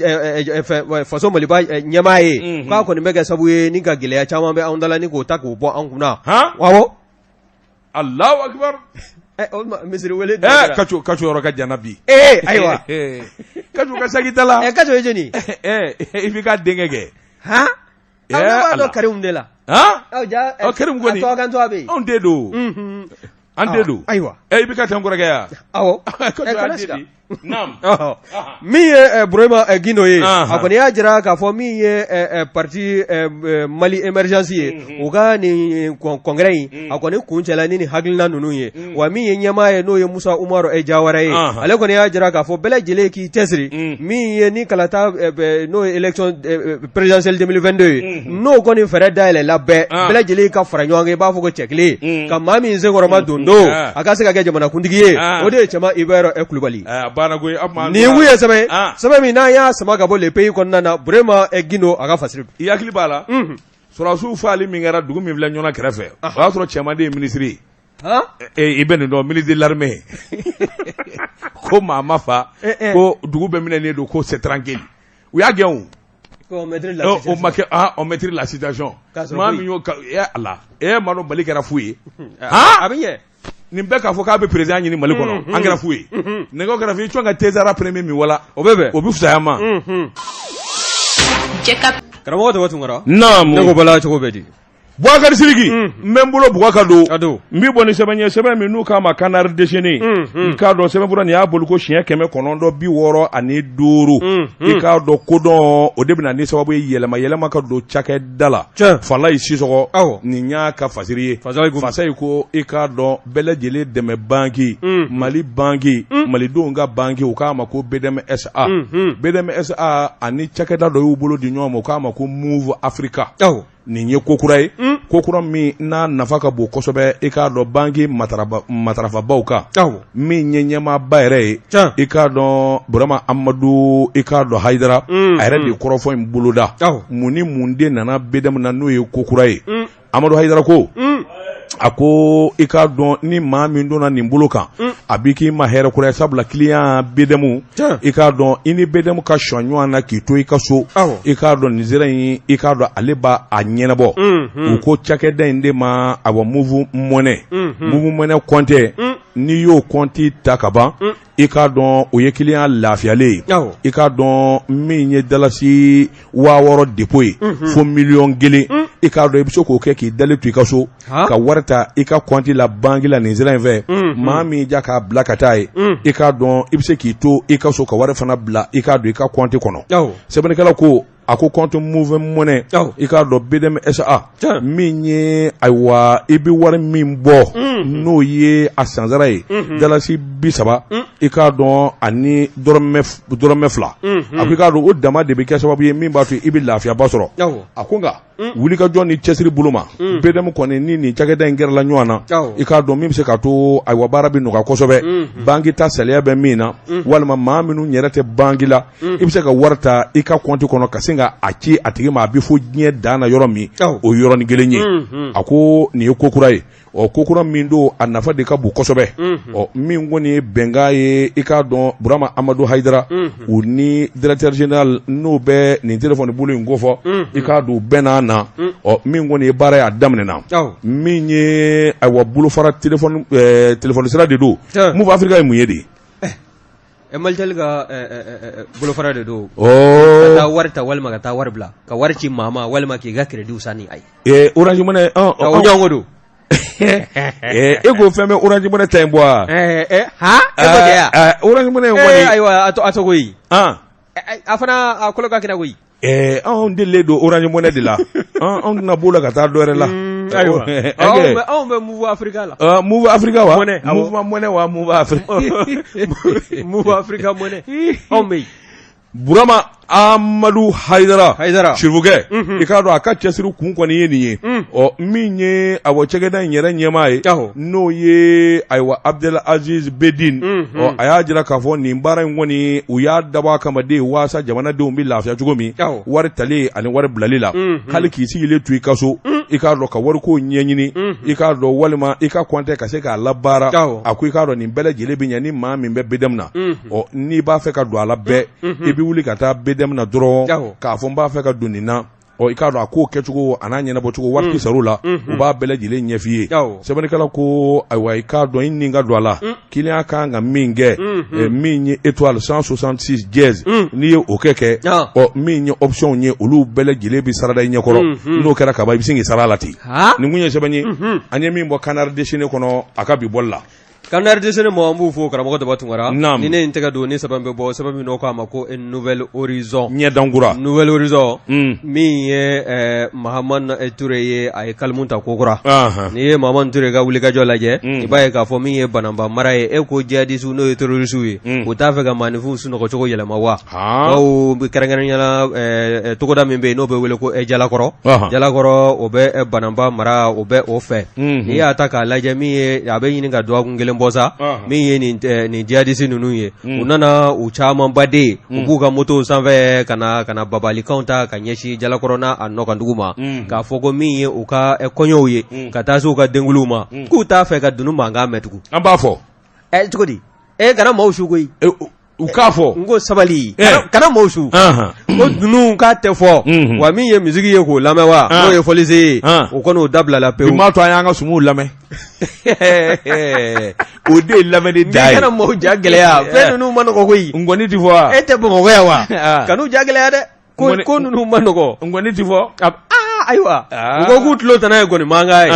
faso Maliba ɲɛmaa ye, k'a kɔni bɛ kɛ sababu ye ni ka gɛlɛya caman bɛ anw da la, ni k'o ta k'o bɔ an kunna. Awɔ. Allahu akbar. O misiri wele Kaco, Kaco yɔrɔ ka jan bi. Ee ayiwa. Kaco ka sagi da la. Kaco ye jɔni? I b'i ka denkɛ kɛ. Han? Aw b'a dɔn Karimu de la. Han? Ja, Karimu kɔni. A tɔ kan tɔ bɛ yen. Anw den don. An den don. Ayiwa. I bɛ ka tɛ n kɔrɔkɛ yan. Awɔ. Kaco y'an den de ye. Min ye Burema Gindo ye, a kɔni y'a jira k'a fɔ min ye parti Mali émergence ye, u ka nin congrès in, a kɔni kuncɛla ni nin hakilina ninnu ye. Wa min ye ɲɛmaa ye, n'o ye Musa Umaru Jawara ye, ale kɔni y'a jira k'a fɔ bɛɛ lajɛlen k'i cɛsiri, min ye ni kalata n'o ye élection présidentielle 2022 ye, n'o kɔni fɛɛrɛ dayɛlɛla bɛɛ, bɛɛ lajɛlen ka fara ɲɔgɔn kan, i b'a fɔ ko cɛ kelen, ka maa min senkɔrɔma don don a ka se ka kɛ jamanakuntigi ye, o de ye Cɛma Hubert Kulubali. Nin kun ye sɛbɛn sɛbɛn min n'an y'a sama ka bɔ Le Pays kɔnɔna na, Burema Gindo a ka fasiri. I hakili b'a la, sɔrɔdasiw faali min kɛra dugu min filɛ ɲɔnɔ kɛrɛfɛ, o y'a sɔrɔ Cɛma de ye minisiri ye. I bɛ nin dɔn, ministre de l'armée, ko maa ma fa, ko dugu bɛɛ minɛnen don, ko c'est tranquille. U y'a gɛn o. O ma kɛ, on maîtrise la situation. Maa min y'o ala e ma dɔn, Mali kɛra fu ye. A bɛ ɲɛ. Nin bɛɛ k'a fɔ k'a bɛ président ɲini Mali kɔnɔ, an kɛra fu ye. Nɛgɛw kɛra i jɔn ka Tezara premier min wala. O bɛ bɛn. O bɛ fisaya ma. Karamɔgɔ Toma Tunkara. Naamu. Ne ko bala cogo bɛ di? Bubakari Sidiki, n bɛ n bolo bugɔ ka don, n bɛ bɔ ni sɛbɛn ye, sɛbɛn min n'u k'a ma Canard déchaîné. I k'a dɔn sɛbɛnfura nin y'a boli ko siɲɛ 965. I k'a dɔn kodɔn, o de bɛ na ni sababu ye yɛlɛma yɛlɛma ka don cakɛda la. Falayi Sisɔkɔ, nin y'a ka fasiri ye. Fasayi ko i k'a dɔn bɛɛ lajɛlen dɛmɛ banki, Mali banki, malidenw ka banki, u k'a ma ko BDM SA. BDM SA ani cakɛda dɔ y'u bolo di ɲɔgɔn ma, u k'a ma ko Moov Africa. Nin ye ko kura ye, ko kura min n'a nafa ka bon kosɛbɛ, i k'a dɔn banki matarafabaw kan. Min ye ɲɛmaaba yɛrɛ ye, i k'a dɔn Burama Amadu, i k'a dɔn Hayidara, a yɛrɛ de ye kɔrɔfɔ in boloda. Mun ni mun de nana BDM na n'o ye ko kura ye? Amadu Hayidara ko, a ko i k'a dɔn ni maa min donna nin bolo kan, a b'i k'i ma hɛrɛ kura ye, sabula client BDM, i k'a dɔn i ni BDM ka sɔn ɲɔgɔn na k'i to i ka so, i k'a dɔn nin sira in, i k'a dɔn ale b'a a ɲɛnabɔ. U ko cakɛda in de ma, awɔ, Moov Money, Moov Money compte, n'i y'o compte ta ka ban, i k'a dɔn o ye client lafiyalen ye. I k'a dɔn min ye dalasi 6000 dépôt ye fo 1,000,000. I k'a dɔn i bɛ se k'o kɛ k'i dalen to i ka so ka wari ta i ka kɔnti la banki la nin sira in fɛ, maa min ja k'a bila ka taa ye, i k'a dɔn i bɛ se k'i to i ka so ka wari fana bila i k'a dɔn i ka kɔnti kɔnɔ. Sɛbɛnnikɛla ko a ko compte Moov Money, i k'a dɔn BDM SA min ye, ayiwa, i bɛ wari min bɔ n'o ye a sansara ye, dalasi 30, i k'a dɔn ani dɔrɔmɛ 2. A ko i k'a dɔn o dama de bɛ kɛ sababu ye min b'a to i bɛ lafiyaba sɔrɔ. A ko nka wulikajɔ ni cɛsiri bolo ma, BDM kɔni ni nin cakɛda in gɛrɛla ɲɔgɔn na, i k'a dɔn min bɛ se k'a to, ayiwa, baara bɛ nɔgɔya kosɛbɛ, banki ta saliya bɛ min na, walima maa minnu yɛrɛ tɛ banki la, i bɛ se ka wari ta i ka kɔnti kɔnɔ ka sin ka a ci a tigi ma, a bɛ fo diɲɛ dan na yɔrɔ min, o yɔrɔnin kelen ye. A ko nin ye ko kura ye. Ɔ, ko kura min don, a nafa de ka bon kosɛbɛ. Ɔ, min kɔni ye bɛnkan ye, i k'a dɔn Burama Amadu Hayidara, u ni directeur général n'o bɛ nin téléphone bolo in kofɔ, i k'a dɔn u bɛnna na. Ɔ, min kɔni ye baara ye, a daminɛna. Min ye, ayiwa, bolofara téléphone téléphone sira de don. Moov Africa ye mun ye de? Malitel ka bolofara de don. Ka taa wari ta walima ka taa wari bila, ka wari ci maa ma walima k'i ka crédit san ni a ye. Orange Money. O ɲɔgɔn don. E ko fɛn bɛ Orange Money ta in bɔ wa? Orange Money kɔni, ayiwa, a tɔgɔ ye, a fana a kolo ka kɛnɛ koyi. Anw delilen don Orange Money de la, anw tɛna b'o la ka taa dɔwɛrɛ la. Ayiwa, anw bɛ Moov Africa la. Moov Africa wa? Mouvement Money wa Moov Africa? Moov Africa Money, anw bɛ yen. Burama Amadu Hayidara, Hayidara sirifukɛ, i k'a dɔn a ka cɛsiri kun kɔni ye nin ye. Ɔ, min ye awɔ cɛkɛda in yɛrɛ ɲɛmaa ye, n'o ye, ayiwa, Abdel Aziz Bedine, ɔ, a y'a jira k'a fɔ nin baara in kɔni, u y'a dabɔ a kama de waasa jamanadenw bɛ lafiya cogo min wari tali ani wari bilali la. Hali k'i sigilen to i ka so, i k'a dɔn ka wariko ɲɛɲini, i k'a dɔn walima i ka kɔnte ka se k'a labaara. A ko i k'a dɔn nin bɛɛ lajɛlen bɛ ɲɛ ni maa min bɛ BDM na. Ɔ, n'i b'a fɛ ka don a la bɛɛ, i bɛ wuli ka taa BDM na dɔrɔn k'a fɔ n b'a fɛ ka don nin na. Ɔ, i k'a dɔn a k'o kɛcogo a n'a ɲɛnabɔcogo, wari tɛ sɔrɔ o la, u b'a bɛɛ lajɛlen ɲɛf'i ye. Sɛbɛnnikɛla ko ayiwa, i k'a dɔn i ni ka don a la, client kan ka min kɛ, min ye étoile 166 dièse, n'i ye o kɛ, ɔ, min ye option ye, olu bɛɛ lajɛlen bɛ sarada i ɲɛkɔrɔ. N'o kɛra kaban, i bɛ sin k'i sara a la ten. Nin kun ye sɛbɛn ye an ye min bɔ Canard déchaîné kɔnɔ a ka bi bɔli la. Canard déchaîné mɔgɔ, an b'u fo. Karamɔgɔ Daba Tunkara, ni ne ye n tɛgɛ don ni sɛbɛn bɛ bɔ, sɛbɛn min n'o k'a ma ko Nouvel Horizon, ɲɛdankura. Nouvel Horizon, min ye Mahamani Ture ye, a ye kalimu ta kokura. N'i ye Mahamani Ture ka wulikajɔ lajɛ, i b'a ye k'a fɔ min ye Bananba mara ye, e ko jihadisiw, n'o ye terrorisiw ye, u t'a fɛ ka maaninfinw sunɔgɔcogo yɛlɛma wa? Bawo kɛrɛnkɛrɛnnenya la, togoda min bɛ yen n'o bɛ wele ko Jalakɔrɔ, Jalakɔrɔ, o bɛ Bananba mara, o bɛ o fɛ. N'i y'a ta k'a lajɛ, min ye a bɛ ɲini ka dɔgɔkun kelen bɔ sa, min ye nin jihadisi ninnu ye, u nana u camanba de, u b'u ka motow sanfɛ ka na ka na babalikanw ta ka ɲɛsin Jalakɔrɔ n'a a nɔkandugu ma, k'a fɔ ko min ye u ka kɔɲɔw ye, ka taa se u ka denkundiw ma, k'u t'a fɛ ka dunun mankan mɛn tugun. An b'a fɔ cogo di? Kana maaw su koyi. U k'a fɔ. N ko sabali, kana maaw su. Ko dunun k'a tɛ fɔ wa, min ye misiki ye k'o lamɛn wa, n'o ye fɔlisen ye, o kɔni o dabilala pewu. I m'a to an y'an ka sumuw lamɛn, o de ye lamɛnni dan ye. Kana maaw ja gɛlɛya, fɛn ninnu man nɔgɔ koyi. Nkɔni ti fɔ wa? E tɛ Bamakɔ yan wa? Kan'u ja gɛlɛya dɛ. Ko ninnu man nɔgɔ. Nkɔni ti fɔ. Ayiwa, u ko k'u tulo tana ye gɔni mankan ye,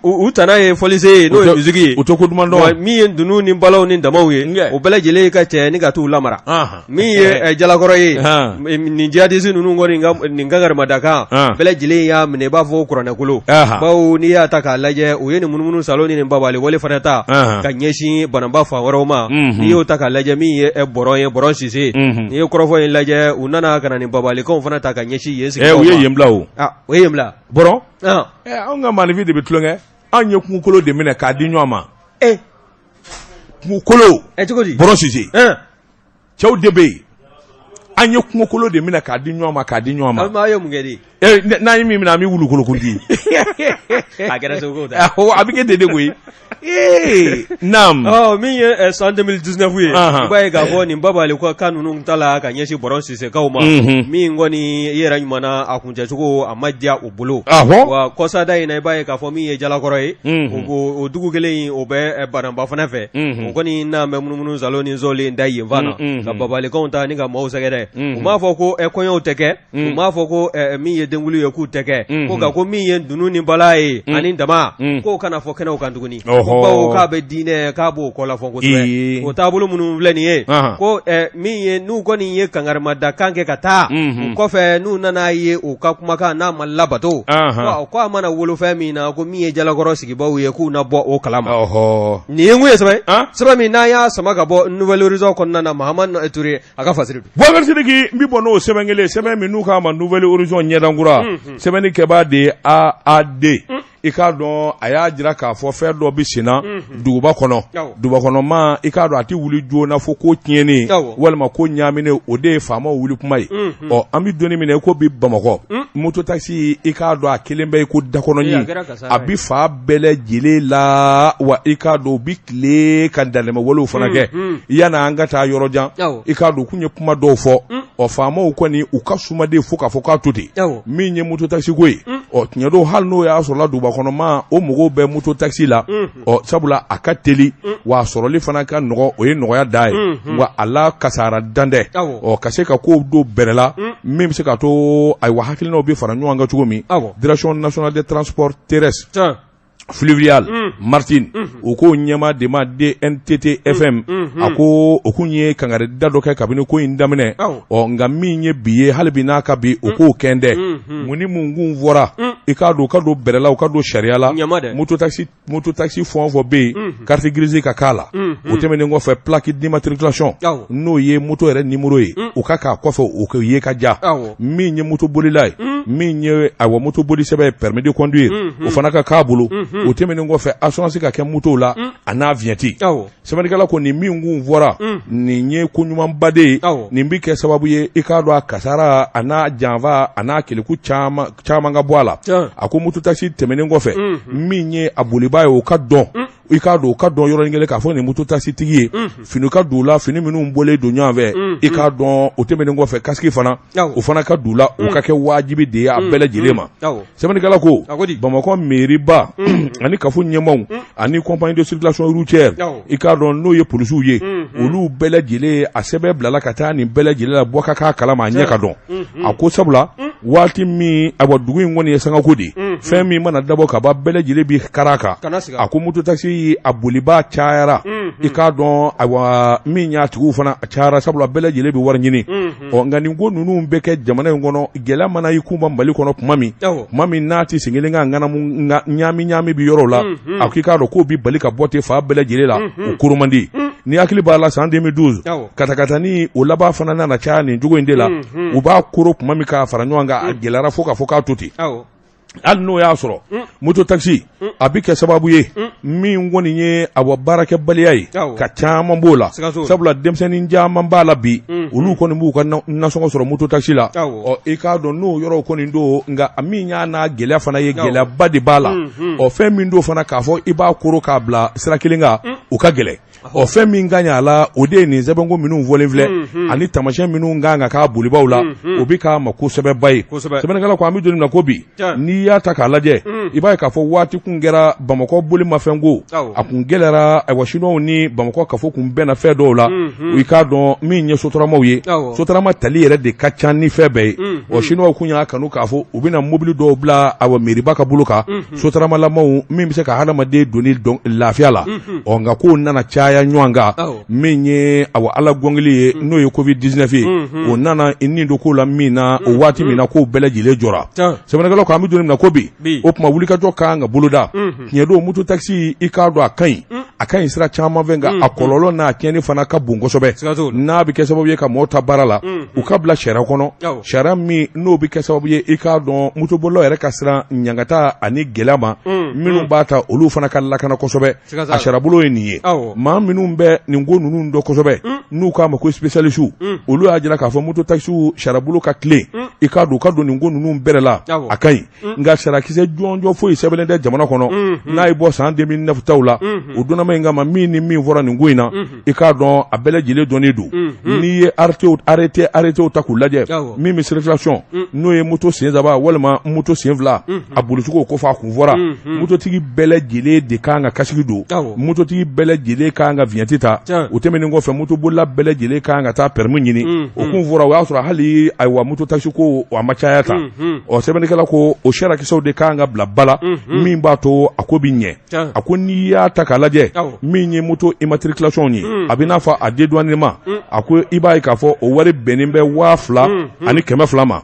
u tana ye fɔlisen ye, n'o ye misiki ye. U tɛ ko duman dɔn. Min ye dunun ni balaw ni damaw ye, o bɛɛ lajɛlen ka cɛ ni ka t'u lamara. Min ye Jalakɔrɔ ye, nin jihadisi ninnu kɔni, nin kankarimadakan bɛɛ lajɛlen y'a minɛ i b'a fɔ kuranɛkolo. Bawo n'i y'a ta k'a lajɛ, u ye nin munumunu salo ni nin babali wale fana ta ka ɲɛsin Bananba fan wɛrɛw ma. N'i y'o ta k'a lajɛ, min ye Bɔrɔn ye, Bɔrɔn Sise, n'i ye kɔrɔfɔ in lajɛ, u nana ka na nin babalikaw fana ta ka ɲɛsin yen sigidaw ma. U ye yen bila o. U ye yen bila. Bɔrɔn, anw ka maaninfin de bɛ tulonkɛ. Anw ye kungokolo de minɛ k'a di ɲɔgɔn ma. Kungokolo. Cogo di? Bɔrɔn Sise. Cɛw de bɛ yen. An ye kungokolo de minɛ k'a di ɲɔgɔn ma, k'a di ɲɔgɔn ma. Aw ye mun kɛ de? N'an ye min minɛ, an bɛ wulukolo di. A kɛra segu ta. A bɛ kɛ ten de koyi. Ee naam. Min ye san 2019 ye, i b'a ye k'a fɔ nin babali kan ninnu ta la ka ɲɛsin Bɔrɔn Sisekaw ma, min kɔni i yɛrɛ ɲuman na, a kuncɛcogo a ma diya u bolo. Wa kɔsada in na, i b'a ye k'a fɔ min ye Jalakɔrɔ ye, o dugu kelen in, o bɛ Bananba fana fɛ. O kɔni n'a bɛ munumunu salo ni zɔlen da yen fana na ka babalikaw ta ni ka maaw sɛgɛrɛ. U m'a fɔ ko kɔɲɔw tɛ kɛ, u m'a fɔ ko min ye denkunli ye k'u tɛ kɛ, ko nka ko min ye dunun ni bala ye ani dama, k'o kana fɔ kɛnɛw kan tuguni, ko bawo k'a bɛ diinɛ k'a b'o kɔlafɔ kosɛbɛ. O taabolo minnu filɛ nin ye, ko min ye n'u kɔni ye kangarimadakan kɛ ka taa o kɔfɛ, n'u nana ye u ka kumakan n'a ma labato, ko a mana wolo fɛn min na, ko min ye jalakɔrɔ sigibaw ye, k'u na bɔ o kalama. Nin ye kun ye sɛbɛn sɛbɛn min n'an y'a sama ka bɔ Nouvel Horizon kɔnɔna na, Mahamani Ture a ka fasiri don. Bubakari Sidiki, n bɛ bɔ n'o sɛbɛn kelen, sɛbɛn min n'u k'a ma Nouvel Horizon ɲɛdankura, sɛbɛnni kɛbaa de ye AAD. I k'a dɔn a y'a jira k'a fɔ fɛn dɔ bɛ senna duguba kɔnɔ, duguba kɔnɔ maa, i k'a dɔn a tɛ wuli joona fo ko tiɲɛnen walima ko ɲaaminen, o de ye faamaw wuli kuma ye. Ɔ, an bɛ don min na i ko bi, Bamakɔ moto taxi, i k'a dɔn a kelen bɛ i ko dakɔnɔɲin, a bɛ fan bɛɛ lajɛlen la wa. I k'a dɔn u bɛ tile ka dantɛmɛwalew fana kɛ. Yanni an ka taa yɔrɔ jan, i k'a dɔn u kun ye kuma dɔw fɔ. Ɔ, faamaw kɔni u ka sumaden fo k'a fɔ k'a to ten. Min ye moto taxi ko ye, ɔ, tiɲɛ don, hali n'o y'a sɔrɔla duguba kɔnɔ maa, o mɔgɔw bɛ moto taxi la, ɔ, sabula a ka teli wa a sɔrɔli fana ka nɔgɔ, o ye nɔgɔya da ye wa a la kasara dan tɛ. Ɔ, ka se ka kow don bɛrɛ la min bɛ se ka to, ayiwa, hakilinaw bɛ fara ɲɔgɔn kan cogo min, Direction nationale des transports terrestres, fluvial, maritime, o ko ɲɛmaa de ma DNTTFM, a ko o kun ye kangarida dɔ kɛ kabini ko in daminɛ. Ɔ, nka min ye bi ye, hali bi n'a ka bi o k'o kɛn dɛ, mun ni mun kun fɔra, i k'a dɔn u ka don bɛrɛ la, u ka don sariya la. Moto taxi fɛn o fɛn bɛ yen, carte grise ka k'a la. O tɛmɛnen kɔfɛ, plaque d'immatriculation, n'o ye moto yɛrɛ numéro ye, o ka k'a kɔfɛ, o ka ye ka ja. Min ye moto bolila ye, min ye, ayiwa, moto boli sɛbɛn ye, permis de conduire, o fana ka k'a bolo. O tɛmɛnen kɔfɛ, assurance ka kɛ moto la a n'a vignette. Sɛbɛnnikɛla ko nin min kun fɔra, nin ye ko ɲumanba de ye. Nin bɛ kɛ sababu ye, i k'a dɔn a kasara a n'a janfa a n'a keleku caman caman ka bɔ a la. A ko moto taxi tɛmɛnen kɔfɛ, min ye a bolibaa ye, o ka dɔn, i k'a dɔn o ka dɔn yɔrɔnin kelen k'a fɔ nin moto taxi tigi ye. Fini ka don u la, fini minnu bɔlen don ɲɔgɔn fɛ, i k'a dɔn. O tɛmɛnen kɔfɛ, casque fana, o fana ka don u la, o ka kɛ wajibi de ye a bɛɛ lajɛlen ma. Sɛbɛnnikɛla ko Bamakɔ meriba ani kafo ɲɛmaaw ani compagnie de circulation routière, i k'a dɔn n'o ye polisiw ye, olu bɛɛ lajɛlen, a sɛbɛn bilala ka taa nin bɛɛ lajɛlen la, bɔ ka k'a kalama, a ɲɛ ka dɔn. A ko sabula waati min, awa, dugu in kɔni ye sangako de ye, fɛn min mana dabɔ ka ban, bɛɛ lajɛlen bi kari a kan. A ko moto taxi a bolibaa cayara, i k'a dɔn, ayiwa, min y'a tigiw fana a cayara, sabula bɛɛ lajɛlen bɛ wari ɲini. Ɔ, nka nin ko ninnu bɛ kɛ jamana in kɔnɔ, gɛlɛya mana i kunba Mali kɔnɔ tuma min, tuma min n'a tɛ sen kelen ka ŋanamu ɲaami ɲaami bɛ yɔrɔw la, a ko i k'a dɔn k'o bɛ bali ka bɔ ten fan bɛɛ lajɛlen la, o koro man di. Ni hakili b'a la, san 2012, katakatani o laban fana nana caya nin cogo in de la. U b'a koro tuma min k'a fara ɲɔgɔn kan, a gɛlɛyara fo k'a fɔ k'a to ten. Hali n'o y'a sɔrɔ moto taxi a bɛ kɛ sababu ye min kɔni ye, awa, baarakɛbaliya ye ka caman b'o la, sabula denmisɛnnin caman b'a la bi, olu kɔni b'u ka nasɔngɔ sɔrɔ moto taxi la. Ɔ, i k'a dɔn n'o yɔrɔ kɔni don, nka min y'a n'a gɛlɛya fana ye, gɛlɛyaba de b'a la. Ɔ, fɛn min don fana k'a fɔ i b'a koro k'a bila sira kelen kan, o ka gɛlɛn. Ɔ, fɛn min ka ɲi a la, o de ye nin sɛbɛnko minnu fɔlen filɛ ani taamasiyɛn minnu kan ka k'a bolibaw la, o bɛ k'a ma kosɛbɛba ye. Sɛbɛnnikɛla ko an bɛ don min na ko bi, n'i y'a ta k'a lajɛ, i b'a ye k'a fɔ waati kun kɛra Bamakɔ bolimafɛnko a kun gɛlɛyara. Ayiwa, Chinois ni Bamakɔ kafo kun bɛnna fɛn dɔw la, i k'a dɔn min ye sotaramaw ye, sotarama tali yɛrɛ de ka ca ni fɛn bɛɛ ye. Ɔ, Chinois kun y'a kanu k'a fɔ u bɛna mobili dɔw bila, awa, meriba ka bolo kan, sotaramalamaw min bɛ se ka hadamaden doni lafiya la. Ɔ, nka kow nana caya ɲɔgɔn kan. Min ye, awa, Ala gɔngili ye, n'o ye Covid 19 ye, o nana i nin don ko la min na, o waati min na kow bɛɛ lajɛlen jɔra. Sɛbɛnnikɛlaw ko an bɛ don min na ko bi, o tuma wulikajɔ ka kan ka boloda. Tiɲɛ don, moto taxi, i k'a dɔn a ka ɲi, a ka ɲi sira caman fɛ, nka a kɔlɔlɔ n'a tiɲɛni fana ka bon kosɛbɛ. N'a bɛ kɛ sababu ye ka mɔɔw ta baara la, u ka bila sariya kɔnɔ, sariya min n'o bɛ kɛ sababu ye, i k'a dɔn motobolilaw yɛrɛ ka siran ɲangata ani gɛlɛya ma, minnu b'a ta, olu fana ka lakana kosɛbɛ. A sariyabolo ye nin ye. Maa minnu bɛ nin ko ninnu dɔn kosɛbɛ, n'u k'a ma ko spécialistes, olu y'a jira k'a fɔ moto taxiw sariyabolo ka tilen, i k'a dɔn u ka don nin ko ninnu bɛrɛ la, a ka ɲi. Nka sariyakisɛ jɔnjɔn foyi sɛbɛnnen tɛ jamana kɔnɔ n'a ye bɔ san 2009 taw la, o donna. jama in kama min ni min fɔra nin ko in na, i k'a dɔn a bɛɛ lajɛlen dɔnnen don. N'i ye arrêté arrêtéw ta k'u lajɛ, min bɛ circulation, n'o ye moto sen saba walima moto sen fila, a bolicogo ko fɔ a kun fɔra, mototigi bɛɛ lajɛlen de kan ka casque don, mototigi bɛɛ lajɛlen kan ka vignette ta. O tɛmɛnen kɔfɛ, motobolila bɛɛ lajɛlen kan ka taa permis ɲini. O kun fɔra, o y'a sɔrɔ hali ayiwa moto taxi ko a ma caya ta. Ɔ, sɛbɛnnikɛla ko o sariyakisɛw de kan ka bila ba la, min b'a to a ko bɛ ɲɛ. A ko n'i y'a ta k'a lajɛ, min ye moto immatriculation ye, a bɛ n'a fɔ a dédouanement, a ko i b'a ye k'a fɔ o wari bɛnnen bɛ 2200 ma.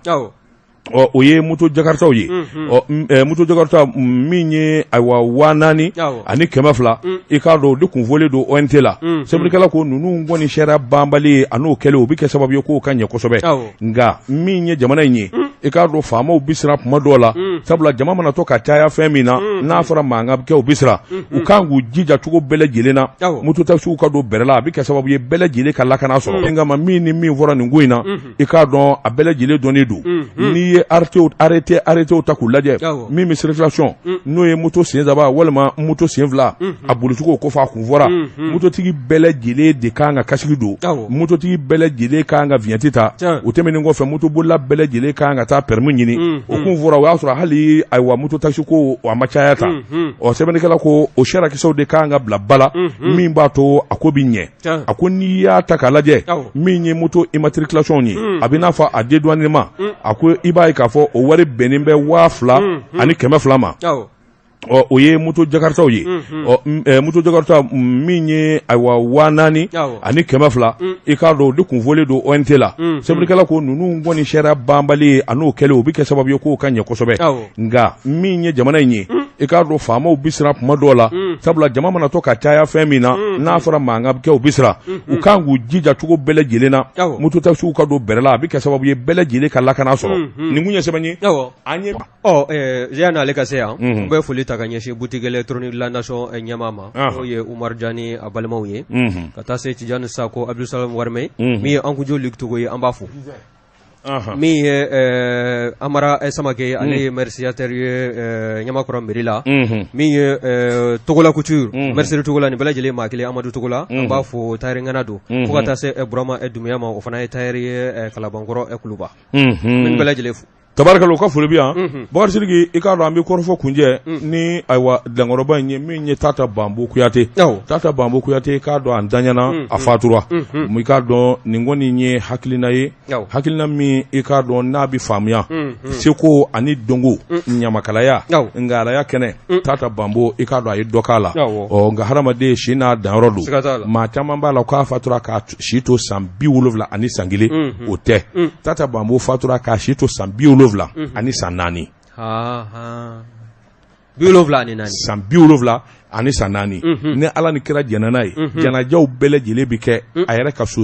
Ɔ, o ye moto jakaritaw ye. Ɔ, moto jakarita min ye ayiwa 4200, i k'a dɔn o de kun fɔlen don ONT la. Sɛbɛnnikɛla ko ninnu kɔni sariya banbali ye, a n'o kɛlen, o bɛ kɛ sababu ye k'o ka ɲɛ kosɛbɛ. Nka min ye jamana in ye, i k'a dɔn faamaw bɛ siran kuma dɔw la, sabula jama mana to ka caya fɛn min na, n'a fɔra mankan bɛ kɛ, u bɛ siran. U kan k'u jija cogo bɛɛ lajɛlen na, moto taxi ka don bɛrɛ la, a bɛ kɛ sababu ye bɛɛ lajɛlen ka lakana sɔrɔ. Nka min ni min fɔra nin ko in na, i k'a dɔn a bɛɛ lajɛlen dɔnnen don. N'i ye arrêté arrêtéw ta k'u lajɛ, min bɛ circulation, n'o ye moto sen saba walima moto sen fila, a bolicogo ko fɔ a kun fɔra, mototigi bɛɛ lajɛlen de kan ka casque don, mototigi bɛɛ lajɛlen kan ka vignette ta. O tɛmɛnen kɔfɛ, motobolila bɛɛ lajɛlen kan ka taa permis ɲini. O kun fɔra, o y'a sɔrɔ hali ayiwa moto taxi ko a ma caya ta. Ɔ, sɛbɛnnikɛla ko o sariyakisɛw de kan ka bila ba la, min b'a to a ko bɛ ɲɛ. A ko n'i y'a ta k'a lajɛ, min ye moto immatriculation ye, a bɛ n'a fɔ a dédouanement, a ko i b'a ye k'a fɔ o wari bɛnnen bɛ 2200 ma. Ɔ, o ye moto jakaritaw ye. Ɔ, moto jakarita min ye ayiwa 4200, i k'a dɔn o de kun fɔlen don ONT la. Sɛbɛnnikɛla ko ninnu kɔni sariya banbali ye, a n'o kɛlen, o bɛ kɛ sababu ye k'o ka ɲɛ kosɛbɛ. Nka min ye jamana in ye, i k'a dɔn faamaw bɛ siran kuma dɔw la, sabula jama mana to ka caya fɛn min na, n'a fɔra mankan bɛ kɛ, u bɛ siran. U kan k'u jija cogo bɛɛ lajɛlen na, moto taxiw ka don bɛrɛ la, a bɛ kɛ sababu ye bɛɛ lajɛlen ka lakana sɔrɔ. Nin kun ye sɛbɛn ye an ye. Ɔ, yanni ale ka se yan, n bɛ foli ta ka ɲɛsin boutique électronique La Nation ɲɛmaa ma, n'o ye Umaru Jani a balimaw ye, ka taa se Tijani Sako, Abdulsalam Warimɛ, min ye Ankujo Luc Togo ye, an b'a fo. Min ye Amara Samake, ale ye maire signataire ye Ɲamakɔrɔ mairie la. Min ye Togola Couture, mercerie Togola, nin bɛɛ lajɛlen maa kelen, Amadu Togola, an b'a fo, tailleur ŋana don. Fo ka taa se Burama Dumuya ma, o fana ye tailleur ye Kalabankɔrɔ Kuluba. N bɛ bɛɛ lajɛlen fo. Tabarikala, u ka foli bɛ yan. Bakari Sidiki, i k'a dɔn an bɛ kɔrɔfɔ kuncɛ ni ayiwa dankɔrɔba in ye, min ye Tata Banbo Kuyate. Tata Banbo Kuyate, i k'a dɔn an daɲana, a fatura. I k'a dɔn nin kɔni ye hakilina ye, hakilina min i k'a dɔn n'a bɛ faamuya seko ani dɔnko, ɲamakalaya, ngalaya kɛnɛ. Tata Banbo, i k'a dɔn a ye dɔ k'a la. Ɔ, nka hadamaden si n'a danyɔrɔ don. Maa caman b'a la k'a fatura k'a si to san 70 ani san 1. O tɛ. Tata Banbo fatura k'a si to san 74. 74. San 74 ani san 4. Ni Ala ni kira jɛnna n'a ye, janajaw bɛɛ lajɛlen bɛ kɛ a yɛrɛ ka so.